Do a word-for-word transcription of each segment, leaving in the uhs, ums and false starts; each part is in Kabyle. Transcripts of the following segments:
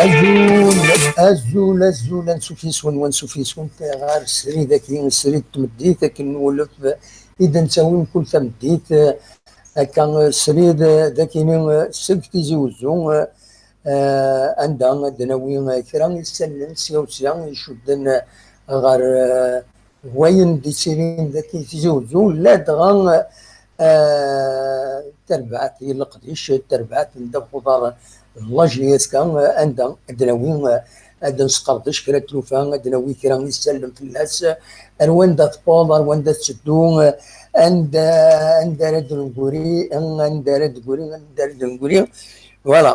Azul, azul, azul, ansuf yes-wen, wansuf yes-wen ɣer srid-agi, srid n tmeddit, akken nwulef i d-nettawi mkul tameddit, akka srid d akini seg Tizi Uzzu, eh, anda ad d-nawi kra isallen sya u sya icudden ɣer, eh, wayen d-ittilin dagi Tizi Uzzu, ladɣa, eh, tarbaɛt i leqdic, tarbaɛt n ddabex uḍar n la J S K, anda ad d-nawi, ad d-nesqerdec kra n tlufa, ad d-nawi kra isallen fell-as, ar wanda tewweḍ, ar wanda tetteddu, anda, anda ara d-negri, anda ara d-negri, anda ara d-negri. Voilà.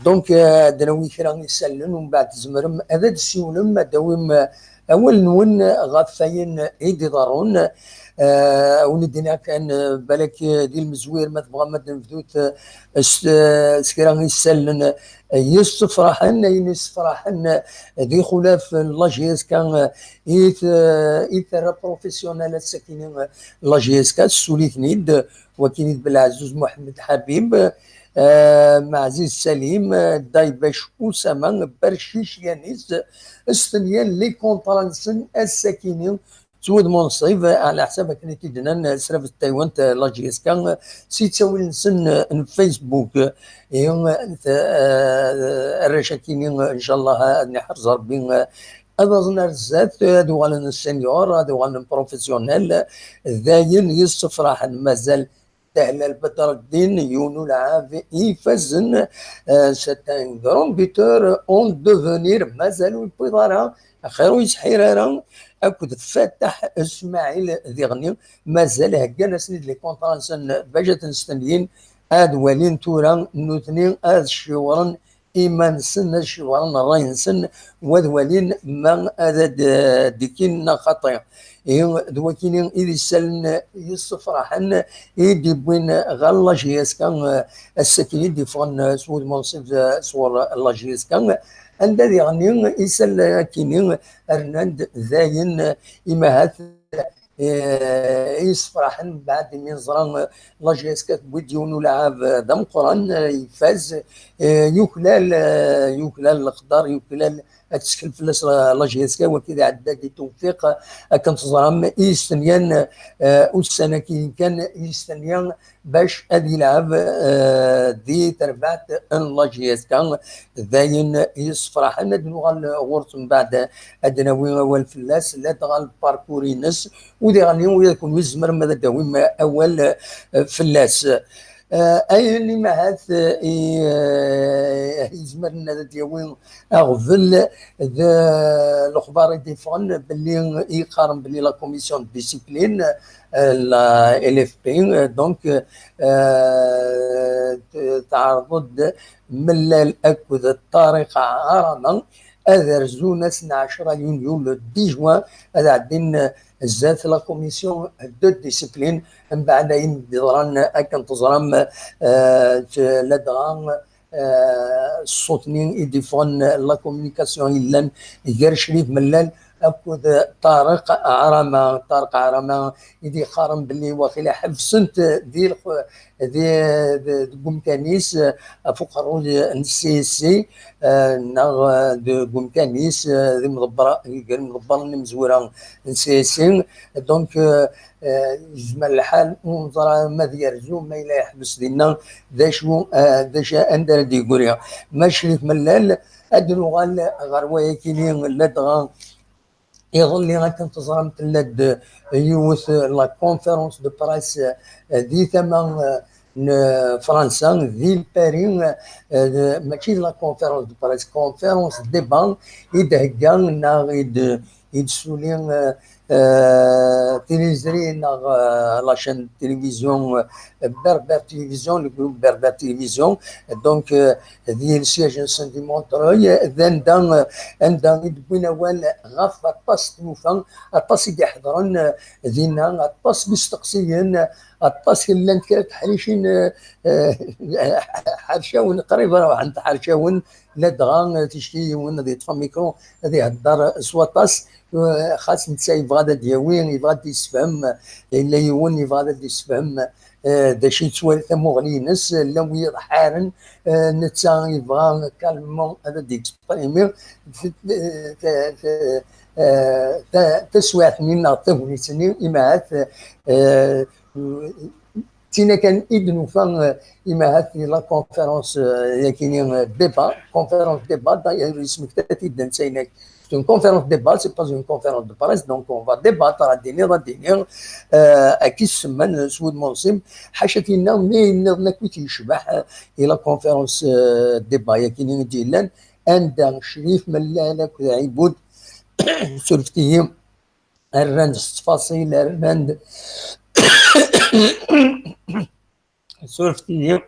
Donc, euh, ad d-nawi kra isallen, umbeɛd tzemrem ad d-tessiwlem, ad d-tawim, euh, awal-nwen ɣef wayen i d-iḍerrun. Euh, ad wen-d-iniɣ kan, euh, balak, euh, di lmezwir, ma tebɣam ad d-nebdut, euh, s, euh, s kra isallen, euh, yessefraḥen, ayen yessefraḥen, euh, di xulaf n la J S K, euh, i t-, euh, i terra professionnel ass-akini, euh, la J S K, tessul-iten-id, wakini d Belɛezzuz Muḥemmed Ḥabib, eh, Meɛziz Salim, eh, Daybac Usama, Bercic Yanis, stenyan les contrats-nsen ass-akini s wudem unṣib, eh, ɛla ḥsab akken i t-id-nnan, eh, srafet taywant, eh, la J S K, eh, si ttawil-nsen, eh, n Facebook, eh, eh, arrac-akini, eh, ncallah, eh, ad n-iḥrez Rebbi, eh, ad aẓen ar zdat, eh, ad uɣalen senior, ad uɣalen professionnel, eh, dayen yessefraḥen, mazal Dehlal Bedreddin, yiwen ulɛab ifazen, euh, c'est un grand buteur en devenir, mazal ur yewwiḍ ara, axir ur yesḥir ara, akked Fataḥ Smaɛil diɣni, mazal heggan-asen-id les contrats-nsen bac ad ten-stenyin, ad walin tura nutni ad ciwren iman-nsen, ad cewren ṛṛay-nsen, u ad walin ma ad d-, d-ikkin neɣ xaṭi. Ihi, d wakini i d isallen yessefraḥen i d-iwwin ɣer la J S K, ass-akini i d-iffɣen s wudem unṣib sɣur la J S K, anda diɣen isallen-akini rnan-d dayen imahat eh, i yessefraḥen mbeɛd imi neẓra, eh, la J S K tewwi-d yiwen ulɛab, eh, d ameqqran, eh, ifaz, eh, yuklal, eh, yuklal leqder, yuklal ad tettkel fell-as la, la J S K, wagi d iɛedda di Tewfiq, eh, akken teẓram, i yestenyan, eh, ussan-agi kan, i yestenya bac ad yelɛeb, eh, di terbaɛt n la J S K. D ayen yessefraḥen. Ad nuɣal ɣur-s mbeɛd, ad d-nawi awal fell-as, ladɣa lparkur-ines, u diɣen ula d kenwi tzemrem ad d-tawim awal, eh, fell-as. Eh, ayen imahat, eh, i, eh, izemren ad d-yawi aɣbel d lexbar i d-iffɣen belli i yeqqaren belli la commission de discipline, eh, la L F P, eh, donc, eh, t-, tɛerḍ-d Mellal akked Ṭariq Ɛarama ad rzun ass n ɛecra yunyu, le dix juin, ad ɛeddin zdat la commission de discipline, mbeɛd ayen d-yeḍran akken teẓram, eh, ladɣa eh, ṣṣut-nni i d-iffɣen, la communication yellan gar Crif Mellal akked Ṭariq Ɛrama. Ṭariq Ɛrama i d-yeqqaren belli waqila ḥebsen-t di lx-, di, di, deg umkan-is, eh, ɣef uqerruy n C S C, eh, neɣ, eh, deg umkan-is, eh, d imḍebber, gar imḍebbren imezwura n C S C. Donc, eh, Eh, yezmer lḥal, ur neẓra ma ad yerzu, ma yella yeḥbes dinna, d acu, eh, d acu, anda ara d-yeggri. Ma Crif Mellal, ad nuɣal ɣer wayakini, ladɣa iḍelli, akken teẓram, tella-d yiwet, la conférence de presse, eh, di tama, eh, n Fransa, di Paris, eh, d-, mačči d la conférence de presse, conférence de débat i d-hegga neɣ i d-, i d-tessuli, eh, eh, tiliẓri neɣ, eh, la chaîne de télévision, eh, Berbère Télévision, le groupe Berbère Télévision. Donc, eh, di le siège-nsen di Montreuil, eh, d anda, eh, anda i d-wwin awal ɣef aṭas n tlufa, aṭas i d-iḥeḍren, eh, dinna, aṭas n yisteqsiyen, eh, aṭas i llant kra n teḥricin, eh, eh, ḥercawen, qrib ṛuḥent ḥercawen, ladɣa, eh, ticki yiwen ad yeṭṭef amikru, ad ihedder s waṭas, eh, xas netta yebɣa ad d-yawi, yebɣa ad d-yessefhem, yella yiwen yebɣa ad d-yessefhem, eh, d acu yettwali tamuɣli-ines, eh, llan wi yeḍḥaren, eh, netta yebɣa calmement ad d-yexprimi t-, t-, t-, eh, ta-, taswiɛt-nni neɣ tagnit-nni, imahat, eh, d tin kan i d-nufa, eh, imahat di la conférence, eh, yakini, eh, débat, conférence débat, d'ailleurs, yesmekta-t-id netta inak. C'est une conférence de débat, c'est pas une conférence de presse, donc on va débattre, ad d-iniḍ, ad d-iniɣ, euh, akken i s-semman s wudem unṣib, ḥaca tinna, mi yenniḍen akk i t-yecbeḥ, euh, i la conférence, euh, de débat yakini i d-yellan, anda Crif Mellal akked Ɛibud, surfet-iyi, rran-d s ttfaṣil, rran-d, surfet-iyi,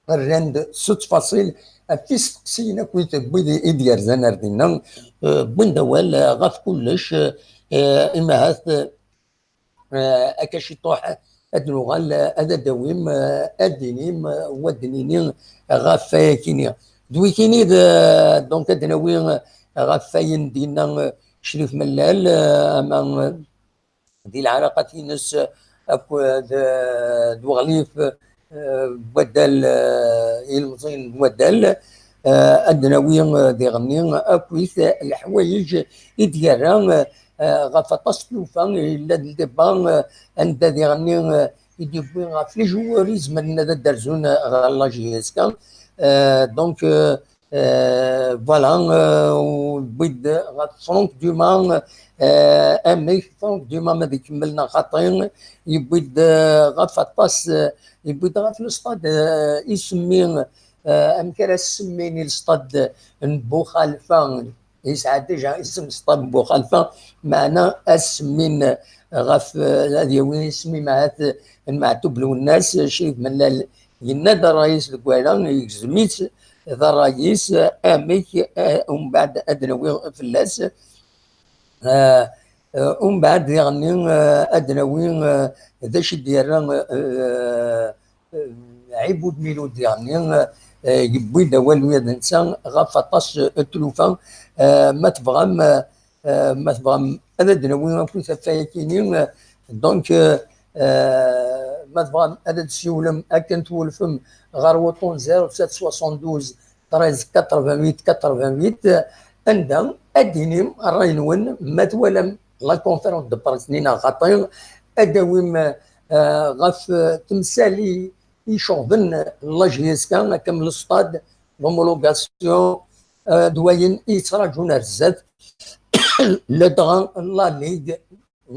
rran-d s ttfaṣil ɣef isteqsiyen akkit n wid i d-yerzan ar dinna, eh, wwin-d awal, eh, ɣef kullec, eh, imahat, eh, akka ciṭuḥ ad nuɣal, eh, ad d-awim, eh, ad d-inim, eh, u ad d-nini ɣef wayakini. D wikini d, eh, donc ad d-nawi, eh, ɣef wayen d-yenna, eh, Crif Mellal, eh, ama, eh, di lɛalaqat-ines akked, d, d uɣlif, eh, n waddal, eh, ilemẓiyen n waddal, eh, ad d-nawi, eh, diɣenni akkit leḥwayeǧ i d-yerra, eh, ɣef aṭas n tlufa, yella d débat, eh, anda diɣenni, eh, i d-yewwi ɣef les joueurs izemren ad d-rzun, eh, ɣer la J S K. Eh, donc, eh, Euh, voilà, euh, wwid ɣef Franck Dumas, euh, amek Franck Dumas ma d ikemmel neɣ xaṭi, yewwi-d, euh, ɣef aṭas, euh, yewwi-d ɣef le stade, euh, isemmi, euh, amek ara semmin i le stade n Buxalfa, yesɛa déjà isem stade n Buxalfa, meɛna ad semmin ɣef, euh, ad yawi isem imahat n Meɛtub Lwennas, Crif Mellal yenna-d ṛṛay-is deg wara, yegzem-itt, d ṛṛay-is, amek, eh, umbeɛd ad d-nawi fell-as. Eh, eh, umbeɛd diɣenni, eh, ad d-nawi, eh, d acu i d-yerra, eh, eh, Ɛibud Milud diɣenni, eh, yewwi-d awal ula d netta ɣef aṭas, eh, n tlufa. Eh, ma tebɣam, eh, Eh, ma tebɣam ad d-nawi akk tafayakini, eh, donc, eh, eh, ma tebɣam ad d-tsiwlem akken twulfem ɣer wuṭṭun zéro sept soixante-douze treize quatre-vingt-huit quatre-vingt-huit, eh, anda ad d-tinim ṛṛay-nwen, ma twalam la conférence de presse-nni neɣ xaṭi, ad d-tawim, eh, ɣef, eh, temsal-i iceɣben la J S K, akka am le stade, l'homologation, eh, d wayen i yettraǧun ar zdat, ladɣa la Ligue,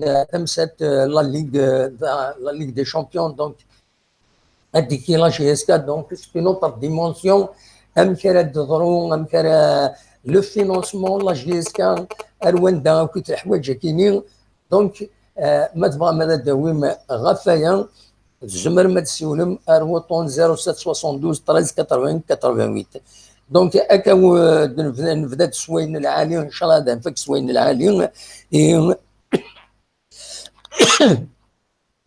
eh, tamsalt, eh, la Ligue, eh, la, la Ligue des Champions, donc, ad d-tiki la J S K, donc, c'est une autre dimension, amek ara d-teḍru, amek ara, le financement, la J S K, ar wanda akk i teḥwaǧ akini, donc, eh, ma tebɣam ad d-tawim ɣef waya, tzemrem ad d-tsiwlem ar wuṭṭun zéro sept soixante-douze treize quatre-vingts quatre-vingt-huit. Donc, akka, eh, d-, nebda, nebda-d s wayen lɛali, ncallah ad nfak s wayen lɛali. Et,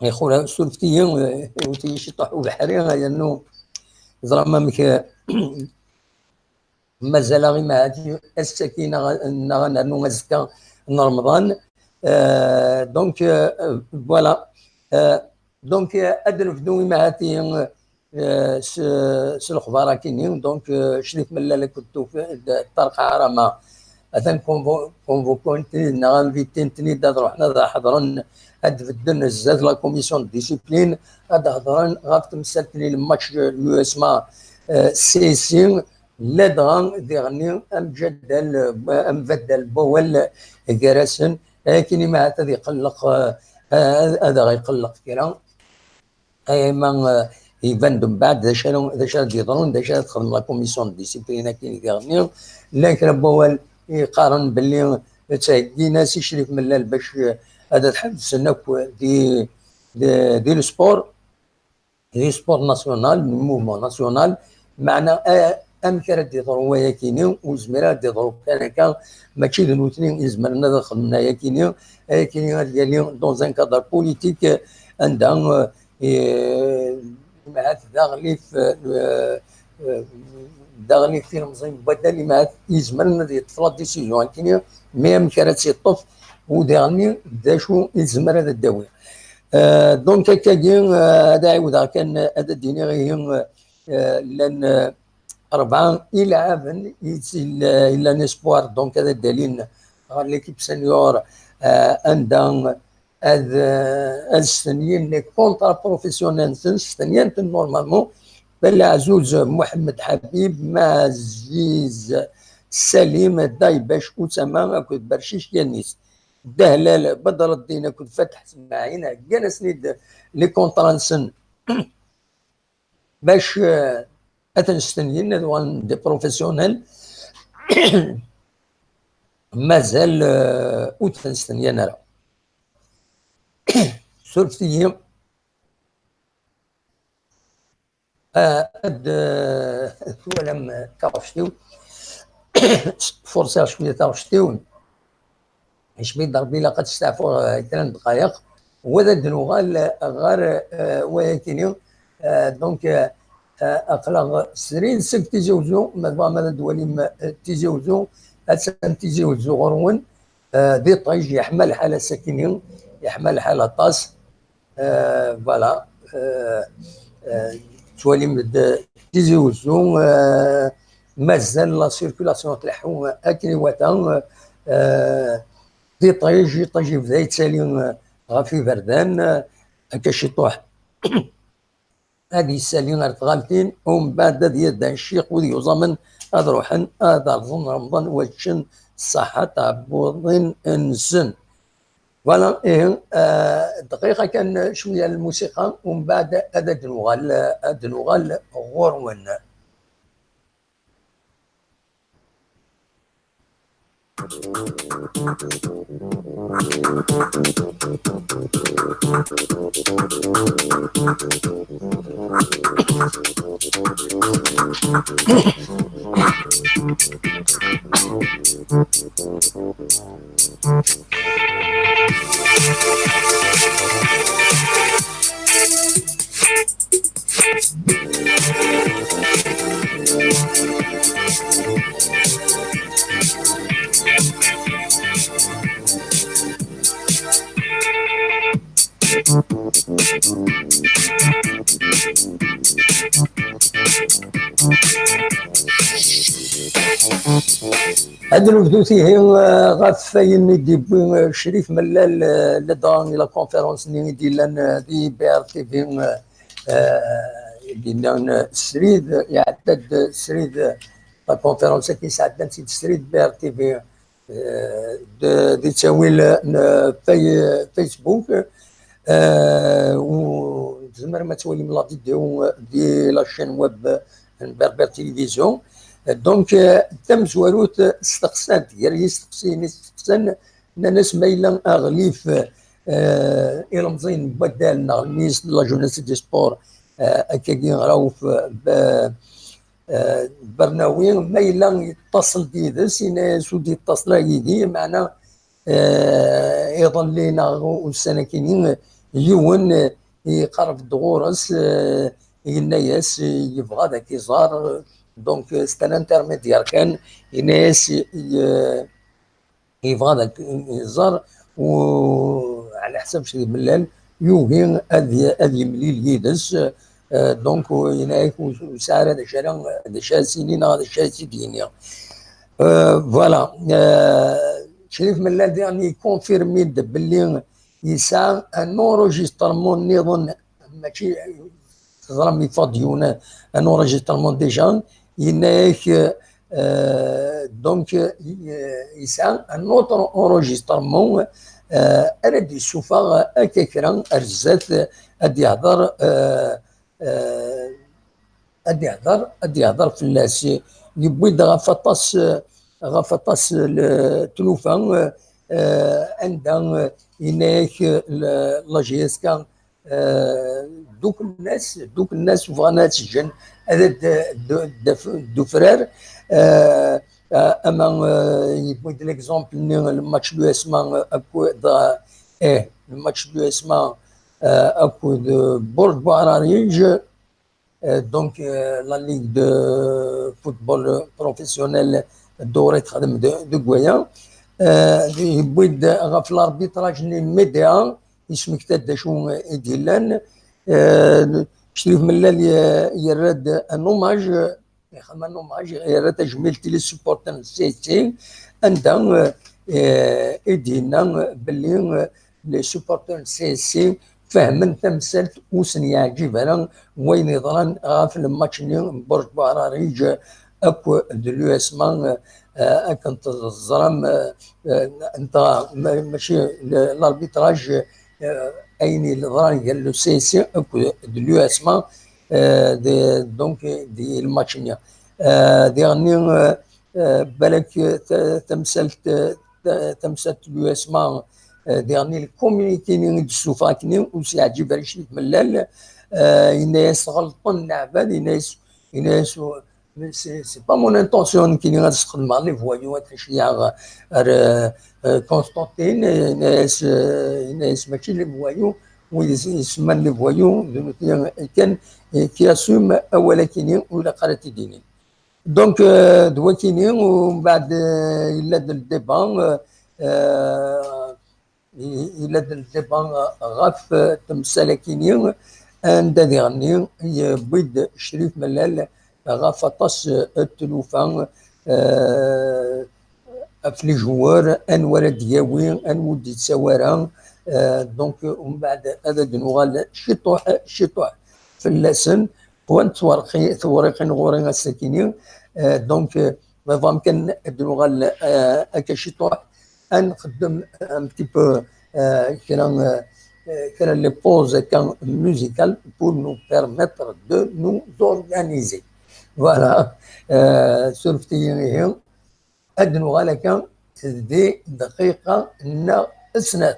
ixura, surfet-iyi, eh, iwet-iyi ciṭuḥ ubeḥri, yernu ẓram amek, eh, mazal-aɣ imahat ass-agi neɣ, neɣ ad nernu azekka n Remḍan. Euh, donc, euh, voilà. Euh, donc, euh, ad nebdu imahat, euh, s, s lexbar akini. Donc, euh, Crif Mellal akked Tuf-, d Ṭarq Ɛrama, atan convo-, convoqué-nten-id neɣ invité-nten-id ad ruḥen ad ḥeḍren, ad bedden zdat la commission de discipline, ad ḥeḍren ɣef temsalt-nni, le match n l'U S M A, euh, C S I. Ladɣa diɣenni amjaddal, ambaddal n wawal gar-asen, akken imahat ad iqelleq, eh, ad, ad aɣ-iqelleq kra. Ama, eh, iban-d mbeɛd d acu ara, d acu ara d-yeḍrun, d acu ara texdem la commission de discipline akken diɣenni. Llan kra n wawal yeqqaren belli ttheggin-as i Crif Mellal bac, eh, ad t-ḥebsen akk di, di, di le sport. Di sport national, le mouvement national, meɛna, eh, amek ara d-yeḍru wayakini? Ur yezmir ara d-yeḍru kan akka, mačči d nutni i izemren ad xedmen ayakini, ayakini ad yali dans un cadre politique, eh, anda, eh, eh, ahat d aɣlif, eh, eh, d aɣlif ilemẓi n waddal, ahat izemren ad yeṭṭef la décision akini, mais amek ara tt-yeṭṭef? udiɣ-nni d acu i tezmer ad d-tawi. Euh, donc, akkagi, euh, ad ɛiwdeɣ kan ad d-iniɣ ihi, euh, llan, euh, rebɛa ileɛɛaben i, i, i llan espoir, donc ad d-alin ɣer l'équipe senior, euh, anda ad, euh, ad stenyin les contrats professionnels-nsen, stenyan-ten normalement, Bella Ɛzuz, Muḥemmed Ḥabib, Maɛziz Salim, Daybac Usama akked Bercic Yanis. Dahlal Badreddin akked Fatḥ Smaɛin, heggan-asen-id les contrats-nsen bac, euh, ad ten-stenyin, ad uɣalen d professionnels. Mazal, euh, ur ten-stenyan ara. Surfet-iyi. Ah, ad, eh, twalam taɣect-iw. Furṣiɣ cwiya taɣect-iw. Icbi-d Ṛebbi, ilaq ad testeɛfuḍ, eh, kra n ddqayeq. Wa ad d-nuɣal ɣer, eh, wayakini. Eh, donc, eh, eh, aql-aɣ srid seg Tizi Uzzu, ma tebɣam ad d-twalim, eh, Tizi Uzzu, attan Tizi Uzzu ɣur-wen. Eh, d iṭij, yeḥma lḥal ass-akini, yeḥma lḥal aṭas. Euh, voilà. Euh, euh, tettwalim-d Tizi Uzzu, euh, mazal la circulation tleḥḥu akken iwata, euh, d iṭij, iṭij yebda yettali, euh, ɣef iberdan, euh, akka ciṭuḥ. Ad yessali ar tɣaltin, umbeɛd ad yedden ccix wid yuẓamen ad ruḥen ad rẓen Remḍan, wa ččen ṣṣaḥa tɛebbuḍin-nsen. Voilà, ihi, eh, dqiqa kan cwiya n lmusiqa, umbeɛd ad d-nuɣal, ad d-nuɣal ɣur-wen. Ad nebdu tihi, eh, ɣef wayen i d-yewwi, eh, Crif Mellal, eh, ladɣa i la conférence-nni i d-yellan, eh, di B R T V, eh, eh, i d-yellan, eh, srid, iɛedda-d srid, eh, la conférence-agi sɛeddan-tt-id srid B R T V, eh, d-, di ttawil n Fay-, Facebook, eh, u tzemrem ad twalim la vidéo di la chaîne web n Berbère Télévision. Donc, eh, tamezwarut, steqsan-t, gar yisteqsiyen i steqsan, nnan-as ma yella aɣlif, eh, ilemẓiyen n waddal neɣ le ministre de la jeunesse et des sports, eh, akkagi Raouf, eh, Bernawi, ma yella yettaṣel-d yid-s, yenna-yas ur d-yettaṣel ara yid-i, meɛna, eh, iḍelli neɣ ussan-akini, yiwen, eh, iqerreb-d ɣur-s, eh, yenna-yas, eh, yebɣa ad ak-iẓer, donc, eh, c'est un intermédiaire kan, yenna-yas, eh, yebɣa ad ak-iẓer, u ɛla ḥsab Crif Mellal, yugi ad y-, ad yemlil yid-s, eh, donc, u yenna-ak ur, ur sɛiɣ ara d acu ara, d acu ara s-yini neɣ d acu ara s-id-yini. Eh, voilà. Eh, Crif Mellal diɣen yeconfirmi-d belli yesɛa un enregistrement nniḍen, mačči, teẓram, yeffeɣ-d yiwen un enregistrement déjà, yenna-ak, euh, donc, euh, yesɛa un autre enregistrement, euh, ara d-yessufeɣ akka kra ar zdat, ad d-yehder, euh, euh, ad d-yehder, ad d-yehder fell-as. Yewwi-d ɣef aṭas, ɣef aṭas n tlufa, euh, anda, euh, yenna-ak, euh, la J S K, euh, ddukklen-as, ddukklen-as, bɣan ad tt-ǧǧen, ad d-, d-, d-, d-ufrar, euh, euh, ama, euh, yewwi-d l'exemple-nni, le match n l'U S M A, euh, akked, euh, eh, le match n l'U S M A, euh, akked, euh, Bourg Bouararij, euh, donc, euh, la ligue de football professionnel, dɣur i texdem de, deg waya. Eh, yewwi-d ɣef l'arbitrage-nni média, yesmekta-d d acu i d-yellan. Eh, Crif Mellal ye-, yerra-d un hommage, ixdem un hommage, yerra tajmilt i les supporters n C S C, anda, eh, i d-yenna belli, eh, les supporters n C S C fehmen tamsalt, ur sen-yeɛǧib ara wayen yeḍran ɣef lmatch-nni n Burj Buɛrariǧ akk d l'U S M A, eh, akken teẓram, eh, eh, nta-, ma-, mačči l-, l'arbitrage, eh, ayen yeḍran gar le C S C akk d l'U S M A, eh, de, donc, di lmatch-nni. Eh, diɣenni, eh, eh, balak, eh, ta-, tamsalt, eh, ta-, tamsalt n l'U S M A, eh, diɣenni le communiqué-nni i d-ssufeɣ akkenni ur s-yeɛǧib ara i Crif Mellal, eh, yenna-yas ɣelṭen leɛbad, yenna-yas, yenna-yas, c'est, c'est pas mon intention nekkini ad sxedmeɣ les voyous, ad ten-ceyyɛeɣ ar, eh, eh, Constantine, yenna-yas, eh, yenna-yas mačči les voyous, wid is-, isemman les voyous, d nutni kan, eh, qui assume awal akkenni ur ilaq ara ad t-id-inin. Donc, euh, d wakini, u mbeɛd, euh, yella-d le débat, euh, euh, i-, yella-d le débat, euh, ɣef, euh, temsal-akini, anda diɣenni yewwi-d Crif Mellal ɣef aṭas, euh, n tlufa, euh, ɣef les joueurs, anwa ara d-yawi, anwa ur d-yettawi ara. Euh, donc, u mbeɛd ad d-nuɣal ciṭuḥ, ciṭuḥ fell-asen. Qwant twerqi-, tewriqin ɣur-i ass-akini. Euh, donc, euh, ma bɣam kan ad d-nuɣal, euh, akka ciṭuḥ, ad nxeddem un petit peu, euh, kra, euh, euh, kra les pauses akka musicales pour nous permettre de nous organiser. Voilà. Euh, surfet-iyi ihi. Ad nuɣal akka di dqiqa neɣ snat.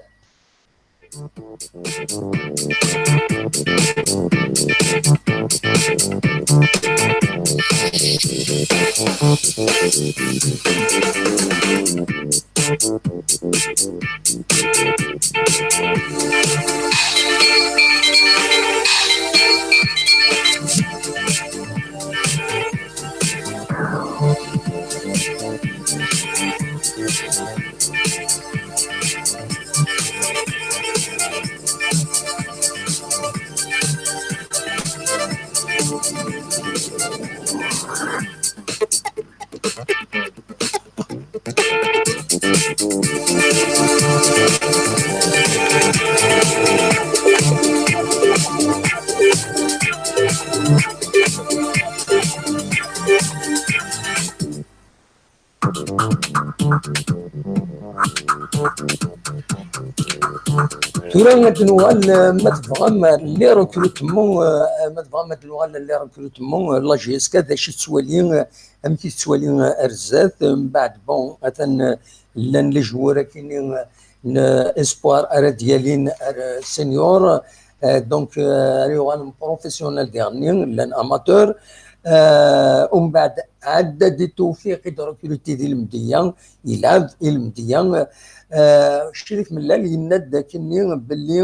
Tura ad nuɣal, eh, ma tebɣam, eh, les recrutements, eh, ma tebɣam ad nuɣal les recrutements, eh, la J S K d acu i tettwali, eh, amek i tettwali, eh, ar zdat, eh, mbeɛd, bon, atan, eh, llan les joueurs akini, eh, n espoir ara d-yalin ar, eh, senior, eh, donc, eh, ara yuɣalen professionnel diɣenni, llan amateur, eh, umbeɛd Ɛaddad Tewfiq i d-recruti di Lemdeyya, ilɛeb i Lemdeyya. Eh, Crif Mellal yenna-d akkenni belli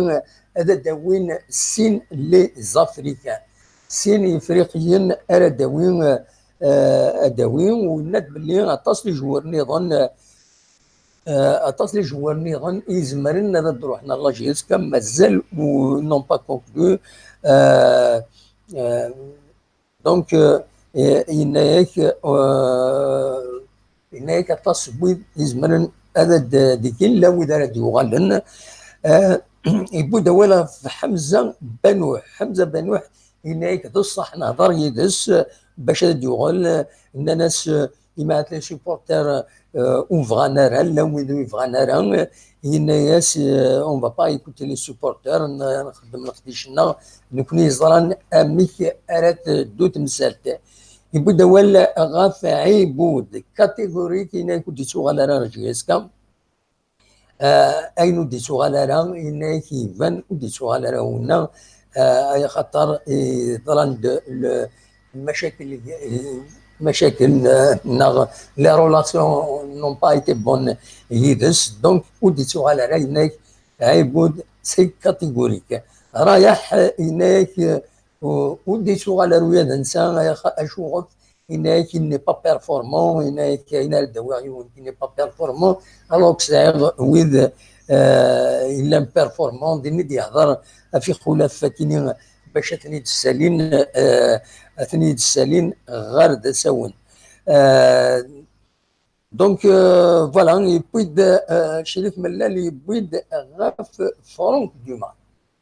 ad d-awin sin les Africains, sin Yefriqiyen ara d-awin, eh, ad d-awin, u yenna-d belli aṭas n les joueurs nniḍen, eh, aṭas n les joueurs nniḍen i izemren ad d-ruḥen ar la J S K, mazal, u n'ont pas conclu. Eh, eh, Donc, euh, eh, yenna-yak, euh, yenna-yak aṭas n wid izemren ad d-, d-ikin, llan wid ara d-yuɣalen. Eh, yewwi-d awal ɣef Ḥemza Banuḥ. Ḥemza Banuḥ yenna-yak d ṣṣeḥ nehḍer yid-s, eh, bac ad d-yuɣal, eh, nnan-as, eh, imi ahat les supporters, euh, ur bɣan ara, llan wid ur yebɣan ara, yenna-yas, euh, on va pas écouter les supporters, n-, nxeddem leqdic-nneɣ, nekni yeẓran amek ara teddu temsalt. Yewwi-d awal ɣef Ɛibud, catégorique, yenna-yak ur d-yettuɣal ara ɣer J S K. Ah, ayen ur d-yettuɣal ara, yenna-yak iban ur d-yettuɣal ara winna, ah, ay axaṭer, eh, ḍran-d le-, lmacakel, eh, lmacakel, eh, neɣ les relations n'ont pas été bonnes yid-s, donc ur d-yettuɣal ara, yenna-yak Ɛibud c'est catégorique. Rayeḥ, eh, yenna-yak, eh, ur, ur d-yettuɣal ara ula d netta, ay axa-, acuɣef yenna-yak il n'est pas performant, yenna-yak ayen ara d-awiɣ yiwen qui n'est pas performant, alors que sɛiɣ wid, euh, yellan performant, din i d-yehder ɣef ixulaf akini bac ad ten-id-ssalin, euh, ad ten-id-ssalin ɣer d asawen. Euh, donc, euh, voilà, yewwi-d, euh, Crif Mellal yewwi-d ɣef Franck Dumas.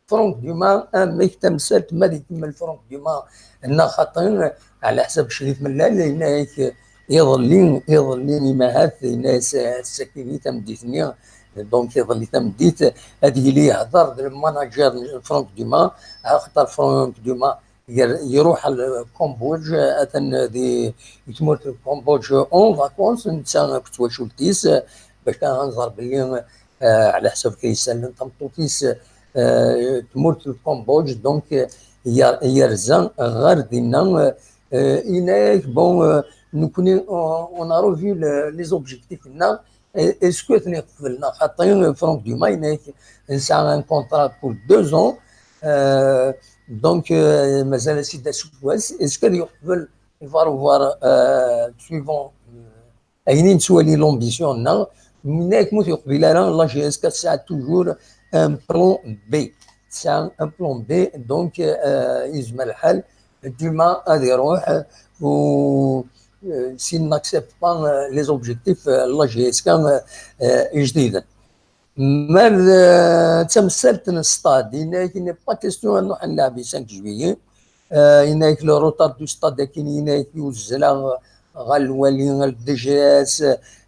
Franck Dumas, amek tamsalt ma ad ikemmel Franck Dumas neɣ xaṭi, ɛla ḥsab Crif Mellal, yenna-yak iḍelli, iḍelli imahat, yenna-yas ass-agi tameddit-nni, donc iḍelli tameddit, ad yili yehder d lmanager n Franck Dumas, axaṭer Franck Dumas yer-, iruḥ ɣer Cambodge, atan di, di tmurt n Cambodge en vacances, netta akked twacult-is, bac ad nẓer belli, eh, ɛla ḥsab kan yessalen tameṭṭut-is, eh, tmurt n Cambodge, donc, eh, yer-, yerza ɣer dinna, eh, yenna-yak, bon, eh, nekkni, on, on a revu le, les objectifs-nneɣ, est-ce que ad ten-iqbel neɣ xaṭi? Franck Dumas yenna-yak nesɛa un contrat pour deux ans, euh, donc, euh, mazal-as-id aseggas, est-ce que ad yeqbel, il va revoir, euh, suivant, euh, ayen i nettwali l'ambition-nneɣ, yenna-yak ma ur t-yeqbil ara, la J S K tesɛa toujours un plan B, tesɛa un plan B, donc, euh, yezmer lḥal Dumas ad iruḥ, u, euh, s'il n'accepte pas, euh, les objectifs, euh, n la J S K, euh, euh, ijdiden. Ma d, euh, tamsalt n stade, il n'est, il n'est pas question ad nruḥ ad nlɛeb i cinq juillet. Euh, yenna-yak le retard du stade akin, yenna-yak yuzzel-aɣ ɣer lwali, ɣer D G S,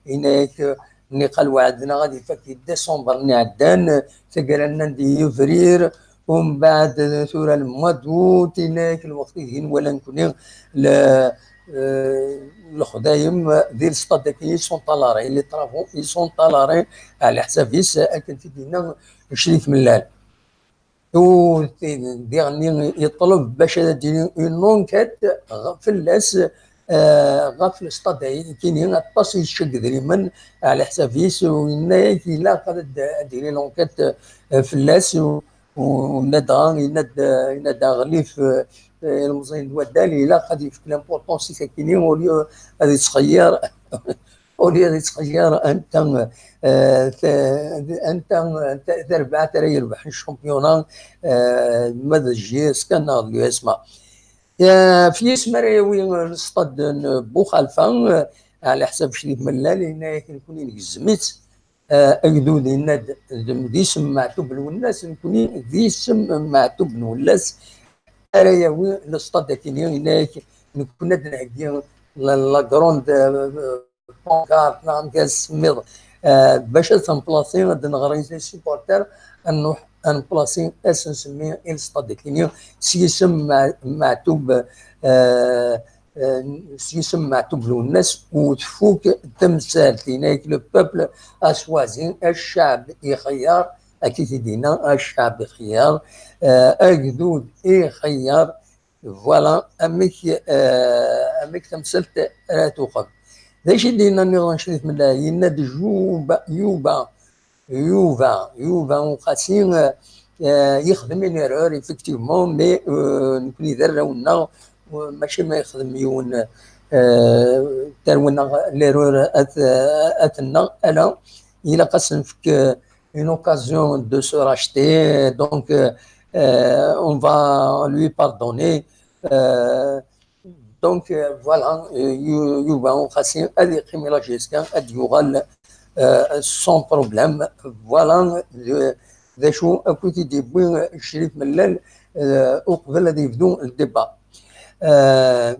yenna-yak, euh, nniqal weɛden-aɣ ad ifak di décembre-nni iɛeddan, taggara nnan-d yebrir, umbeɛd tura le mois d'août, yenna-yak lweqt i d-yenwala nekkni le, euh, lexdayem di lestad-agi, ils sont à l'arrêt, les travaux, ils sont à l'arrêt, ɛla ḥsab-is, akken t-id-yenna Crif Mellal. U diɣenni yeṭleb bac ad d-yini une enquête ɣ-, fell-as, euh, ɣef lestad-agi, aṭas i yecca deg idrimen, ɛla ḥsab-is, u yenna-yak ilaq ad d-, ad d-yili l'enquête, euh, fell-as, u, u, u ladɣa, yenna-d, yenna-d aɣlif, euh, ilemẓiyen n waddal, ilaq ad yefk l'importance i takini, au lieu ad yettxeyyir, au lieu ad yettxeyyir anta, euh, ta-, anta, ta-, tarbaɛt ara yerbeḥen championnat, euh, ma d J S K neɣ d l'U S M A. Euh, ɣef yisem ara yawi lestad n Buxalfa, euh, ɛla ḥsab Crif Mellal, yenna-yak nekkni ngezzem-itt, euh, agdud yenna-d d, d isem Meɛtub Lwennas, nekkni d isem Meɛtub Lwennas ara yawi lestad akini, yenna-yak nekkni ad nheggi la, la grande, euh, pancarte, neɣ amek ad s-semmiḍ, euh, bac ad templasi, ad d-nɣer i les supporters, ad nruḥ ad nemplasi, ad s-nsemmi i lestad akini s yisem Mɛ-, Meɛtub, euh, euh, s yisem Meɛtub Lwennas, u tfuk temsalt, yenna-yak le peuple a choisi, ccɛeb ixeyyar, akka i t-id-yenna, ccɛeb ixeyyar, euh, agdud ixeyyar, voilà amek, euh, amek tamsalt ara tuɣal. D acu i d-yenna nniḍen Crif Mellal? Yenna-d Juba, Yuba, Yuba, Yuba Uqasi, euh, euh, yexdem une erreur, effectivement, mais, euh, nekkni d arraw-nneɣ, euh, mačči ma yexdem yiwen, euh, tarwa-nneɣ l'erreur ad, ad tenneɣ, ala, ilaq ad s-nefk, euh, une occasion de se racheter, donc, euh, euh, on va lui pardonner. Euh, donc, euh, voilà, euh, Yu-, Yuba Uqasi ad yeqqim i la J S K, ad yuɣal, euh, sans problème. Voilà, euh, d acu akk i t-id-yewwi Crif Mellal, euh, uqbel ad yebdu le débat. Euh,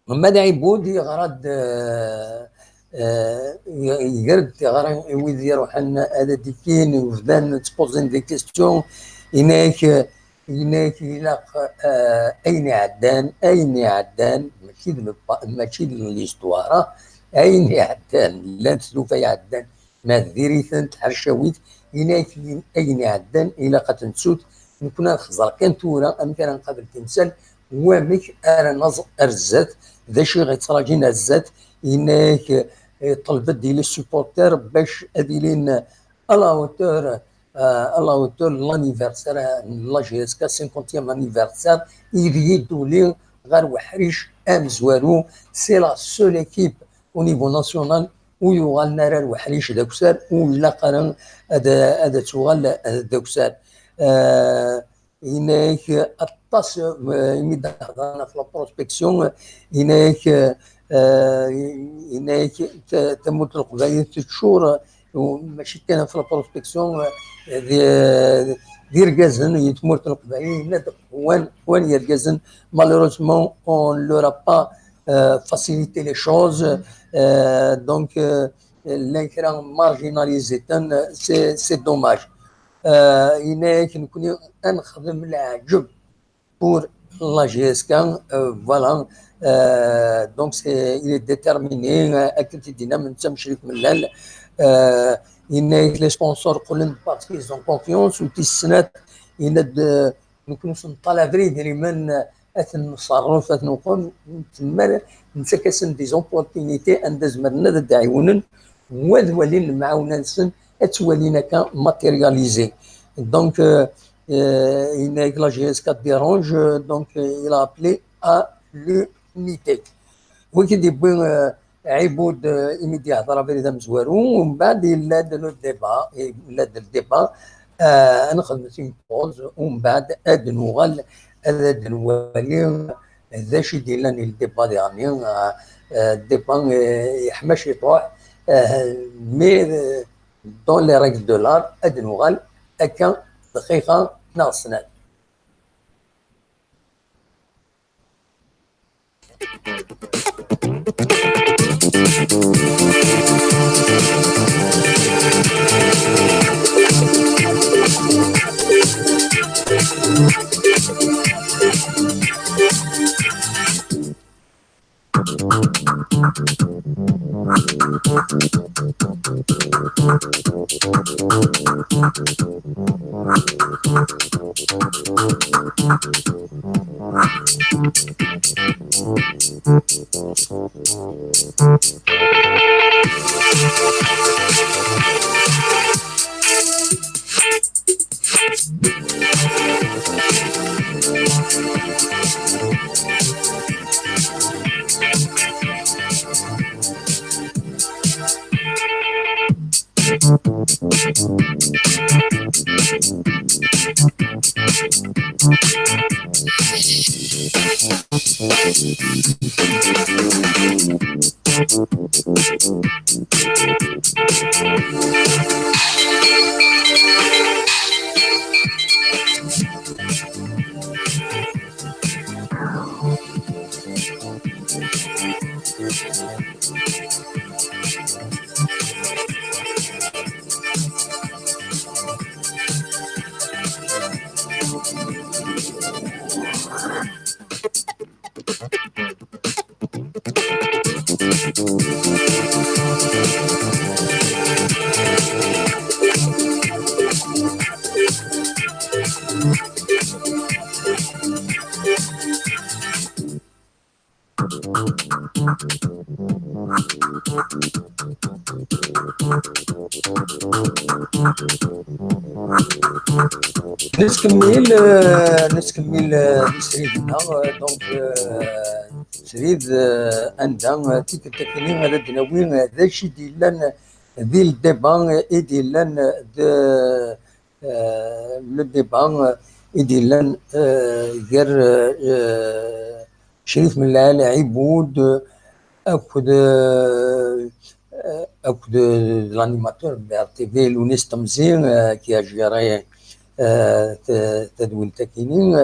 Ma d Ɛibud yeɣra-d, euh, euh, yeger-d tiɣri i wid iruḥen ad d-ikkin, bdan ttpoẓin des questions, yenna-yak, yenna-yak ilaq, euh, ayen iɛeddan, ayen iɛeddan, mačči d le pa-, mačči d l'histoire, ayen iɛeddan, llant tlufa iɛeddan, ma diri-tent ḥercawit, yenna-yak ayen iɛeddan ilaq ad ten-ttut, nekkni ad nexẓer kan tura amek ara nqabel timsal, wamek ara naẓ ar zdat, d acu i ɣ-yettṛaǧin ar zdat, yenna-yak, eh, ṭleb-d i les supporters bac ad ilin à la hauteur, euh, à la hauteur de l'anniversaire n la J S K, cinquantième anniversaire, i d yiduli ɣer uḥric amezwaru. C'est la seule équipe au niveau national ur yuɣalen ara ar uḥric d akessar, ur ilaq ara ad, ad tuɣal d akessar. Euh, Yenna-ak aṭas, euh, imi d-hedren ɣef la prospection, yenna-ak, euh, yenna-ak ta-, tamurt n Leqbayel teččur, euh, mačči kan ɣef la prospection, euh, d, d irgazen i tmurt n Leqbayel, yenna-d qwan, qwan yergazen. Malheureusement, on ne leur a pas, euh, facilité les choses, euh, donc, euh, llan kra marginalisés, c'est, c'est dommage. Euh, yenna-ak nekkni ad nexdem leɛǧeb pour la J S K, euh, voilà. Euh, donc, c'est, il est déterminé, euh, akken t-id-yenna Mecrif Mellal. Euh, yenna-ak les sponsors qqlen parce qu'ils ont confiance, u tis snat, yenna-d, euh, nekkni ur s-neṭṭalab ara idrimen, euh, ad ten-nṣerref, ad ten-nqum, nettemmal, nettak-asen des opportunités anda zemren ad d-ɛiwnen, u ad walin lemɛawna-nsen, ad tt-walin akka matérialisée. Donc, euh, euh, yenna-ak la J S K dérange, euh, donc, euh, il a appelé à l'unité. Wagi d-yewwi, euh, Ɛibud, euh, imi d-yehder abrid amezwaru, umbeɛd yella-d le débat, yella-d le débat, euh, ad nexdem une pause, umbeɛd ad nuɣal, ad, ad nwali d acu i d-yellan i le débat diɣenni, euh, euh, débat, euh, yeḥma ciṭuḥ, euh, mais, euh, dans les règles de l'art, ad nuɣal akka dqiqa neɣ snat. Nettkemmil, euh, nettkemmil, euh, di srid-nneɣ, euh, donc, euh, srid, euh, anda, euh, tikkelt akkenni ara d-nawi, euh, d acu i d-yellan di le débat, euh, i d-yellan, euh, de, euh, le débat, euh, i d-yellan, euh, gar, euh, euh, Crif Mellal Ɛibud, euh, akked, euh, akked, euh, l'animateur de R T V, Lounis Temzi, euh, qui a géré, euh, ta-, tadwilt-akini.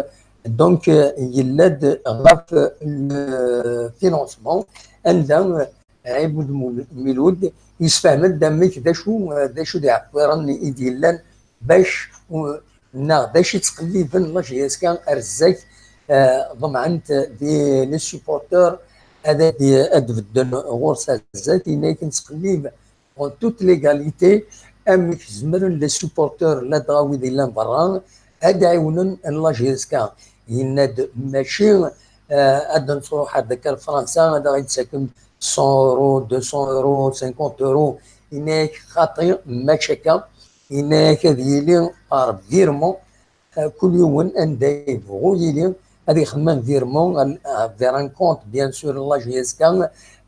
Donc, euh, yella-d ɣef le financement, anda, euh, Ɛibud Mul-, Milud yessefhem-d amek, d acu, d acu d iɛekkiren i d-yellan bac, u-, neɣ d acu i ttqelliben la J S K ar zdat, eh, ḍemɛent di les supporters ad, ad, ad bedden ɣur-s ar zdat, yenna-yak nettqellib en toute légalité, amek zemren les supporters ladɣa wid yellan berra ad ɛiwnen la J S K. Yenna-d mačči, eh, ad nettruḥ ar dakka ar Fransa, ad aɣ-id-ttaken cent euros, deux cents euros, cinquante euros. Yenna-yak xaṭi, mačči akka. Yenna-yak ad yili par virement, eh, kul yiwen anda yebɣu yili, ad ixdem un virement vers un compte, bien sûr, n la J S K,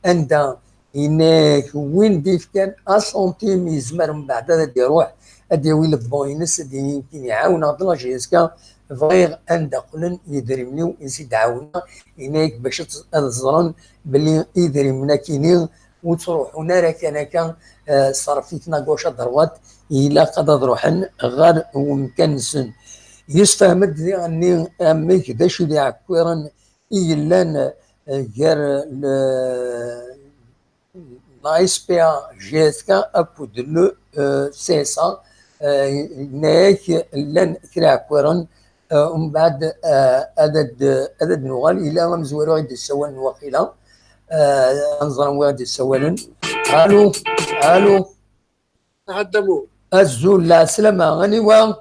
anda yenna-k win d-ifkan asantim yezmer mbeɛd ad d-iruḥ ad d-yawi le bon-ines, ad d-yini nekkini ɛawneɣ-d la J S K, bɣiɣ anda qqlen yidrimen-iw i s-id-ɛawneɣ, yenna-k bac ad ẓren belli idrimen-akini ur ttruḥun ara kan akka, eh, ṣerref-iten à gauche à droite, ilaq ad ad-ruḥen ɣer wemkan-nsen. Yessefhem-d diɣenni amek d acu d iɛekkiren i yellan, eh, gar le, la S P A J S K akked le, eh, C S A, eh, yenna-ak llan kra iɛekkiren, eh, umbeɛd, eh, ad ad, ad ad nuɣal, ila amezwaru i d-yessawalen waqila, eh, ad nẓer anwa i d-yessawalen. Allo, allo. Ɛaddamu. Azul, lɛeslama, aniwa?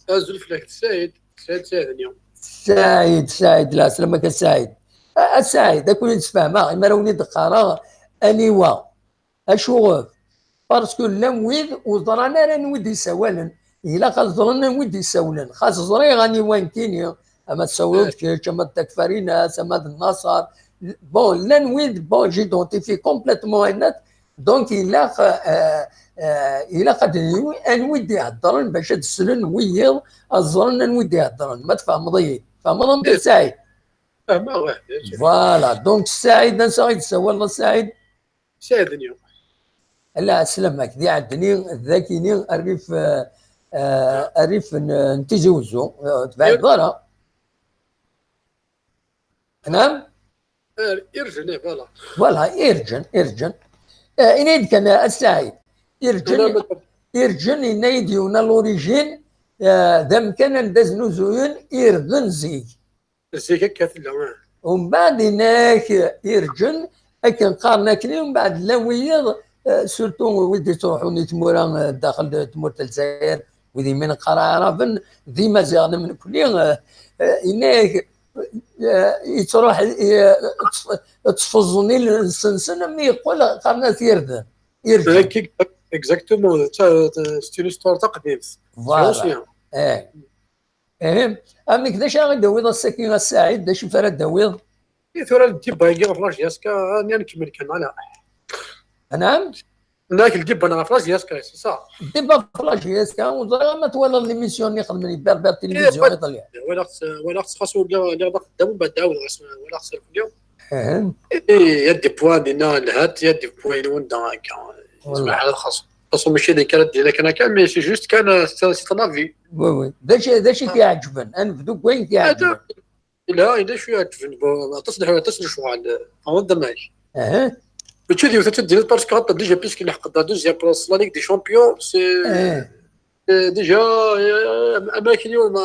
Azul fell-ak, Saɛid. Saɛid, Saɛid-nni. Saɛid, Saɛid, lɛeslama-k a Saɛid. A, a Saɛid, ad ken-id-sfehmeɣ, imi ara wen-id-qqareɣ aniwa. Acuɣef? Parce que llan wid ur ẓran ara anwa i d-issawalen. Ilaq ad ẓren anwa i d-issawlen. Xas ẓriɣ aniwa nekkini, ama tessawleḍ kečč, ama d Takfarinas, ama d Nnaṣer. Bon, llan wid, bon, j'identifie complètement ayen-at. Donc, ilaq, euh, euh, ilaq ad d-nini anwa i d-iheddren bac ad slen wiyiḍ, ad ẓren anwa i d-iheddren. Ma tfehmeḍ-iyi? Tfehmeḍ amek a Saɛid? Fehmeɣ, eh, bien sûr. Voilà, donc Saɛid, ansa i d-tessawaleḍ a Saɛid? Saɛid-nni. Ala, sslam-ak, di Ɛedni, d akini, rrif, eh, eh, rrif n, n Tizi Wezzu, eh, tebɛid ara. Naam? Eh, Irjen, eh, voilà. Voilà, Irjen, Irjen. Eh, ini-d kan, a Saɛid. Irjen, Irjen, yenna-yi-d yiwen à l'origine, eh, d amkan anda znuzuyen irden zik. Zik akka tella, ah. Umbeɛd yenna-ak Irjen, akken qqaren akni, umbeɛd llan wiyiḍ, eh, surtout wid yettruḥun i tmura, eh, daxel n tmurt n Lezzayer, wid yemmin qqar Aɛraben, d Imaziɣen am nekni, eh, eh, yenna-ak, eh, yettruḥ, eh, ttf-, ttfeẓẓen iles-nsen, am yeqqel qqaren-as irden. Irden. Exactement, c'est une histoire taqdimt. Voilà. C'est ancien. Eh. Ihi, amek d acu ara d-tawiḍ ass-agi a Saɛid? D acu ara d-tawiḍ? I tura le débat-agi ɣef la J S K, ah, nekmel kan, ala. Anɛam? Nekk le débat ɣef la J S K, c'est ça. Débat ɣef la J S K, ur ẓriɣ ma twalaḍ l'émission-nni xedmen i Berbère Télévision iḍelli. Walaɣ-tt, walaɣ-tt, xas ur lliɣ, lliɣ d axeddam, umbeɛd ɛawdeɣ-as, walaɣ-tt iḍelli. Ihi. Il y a des points dinna lhat, il y a des points i wanda akka. Voilà. Xas, xas mačči d nekk ara d-iniɣ kan akka, mais c'est juste kan, euh, c'est un, c'est un avis. Oui, oui. D acu, d acu i k-iɛeǧben? Ad nebdu deg wayen i k-iɛeǧben. Yelha, yella cwiya yeɛǧben, bon, aṭas n, aṭas n lecɣal, tɛawneḍ amek. Aha. Mačči d yiwet ad tt-id-tiniḍ, parce que xaṭer déjà, puisque nḥeqq-d la deuxième place, la Ligue des Champions, c'est, c'est déjà, euh, am-, amakni, ma,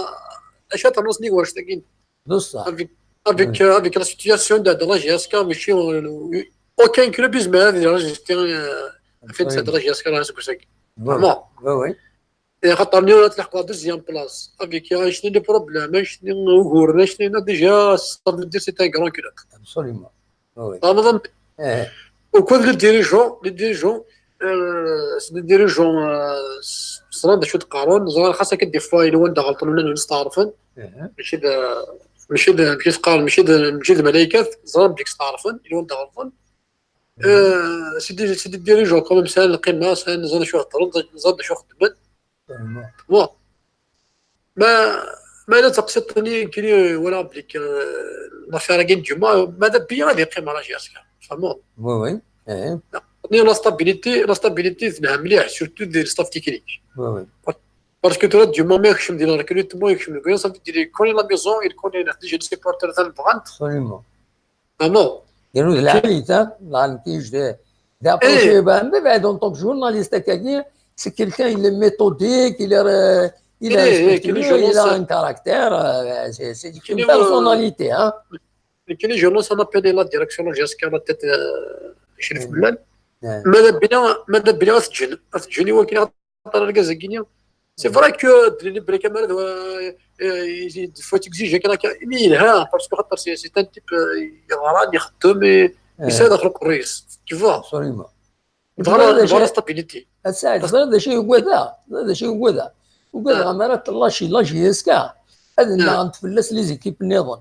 acu ara ternuḍ nnig wanect-agi? D ṣṣeḥ. Avec, avec, euh, avec la situation de, de la J S K, mačči, euh, aucun club yezmer ad résister, euh, ɣef la J S K, la J S K. Vraiment. Oui, oui. Axaṭer nniɣ ad tleḥqeḍ la deuxième place. Avec, euh, anect-nni les problèmes, anect-nni uguren, anect-nni déjà, ça veut dire c'est un grand club. Absolument. Oui, oui. Tfehmeḍ? Eh. Ukud les dirigeants, les dirigeants, euh, c'est des dirigeants, euh, s-, ẓran d acu d-qqaren, ẓran xas akka des fois, yella wanda ɣelṭen, wala nsteɛṛfen. Eh. Mačči d, mačči d, mačči s-qqaren, mačči d, mačči d malaykat, ẓran belli steɛṛfen, yella wanda ɣelṭen. Euh, c'est des, c'est des dirigeants quand même, sɛan lqima, sɛan, ẓran acu heddren, ẓran d acu xeddmen. Bon. Ma, ma la taqsiṭ-nni, nekkini walaɣ belli, euh, l'affaire-agi n Ǧuma, mada bia ad yeqqim la J S K, tfehmeḍ? Oui, oui. Eh. Ni la stabilité, la stabilité tenha mliḥ, surtout di le staff technique. Oui, oui. Parce que tura Ǧuma ma yekcem di le recrutement, yekcem deg wayen, ça veut dire il connaît la maison, il connaît déjà les supporters, ta n bɣant. Absolument. Ah non. Yernu d lɛali ta, la n tijdeh. D'après, eh, ben, ben, ben, en tant que journaliste, akkagi, c'est quelqu'un, il est méthodique, il est, euh, il est respectueux, il a un caractère, euh, c'est, c'est une personnalité, hein. Nekkini, je lance un appel à la direction de la J S K, la tête, euh, Chérif Bellal. Mada bina, mada bina ad t-ǧǧen, ad t-ǧǧen i wakken ad Xaṭer argaz-agi-nni, c'est vrai que d-, d-, d-, d-, il faut exiger quelqu'un, mais yelha, parce que xaṭer c'est, c'est un type, euh, yeɣran, ixeddem, et, et ça, daxel uqerruy-is. Tu vois. Absolument. Voilà, voilà la stabilité. A Saɛid, teẓriḍ d acu i ugadeɣ? Teẓriḍ d acu i ugadeɣ? Ugadeɣ amar ad tellaci la J S K, ad nnaɣent fell-as les équipes nniḍen.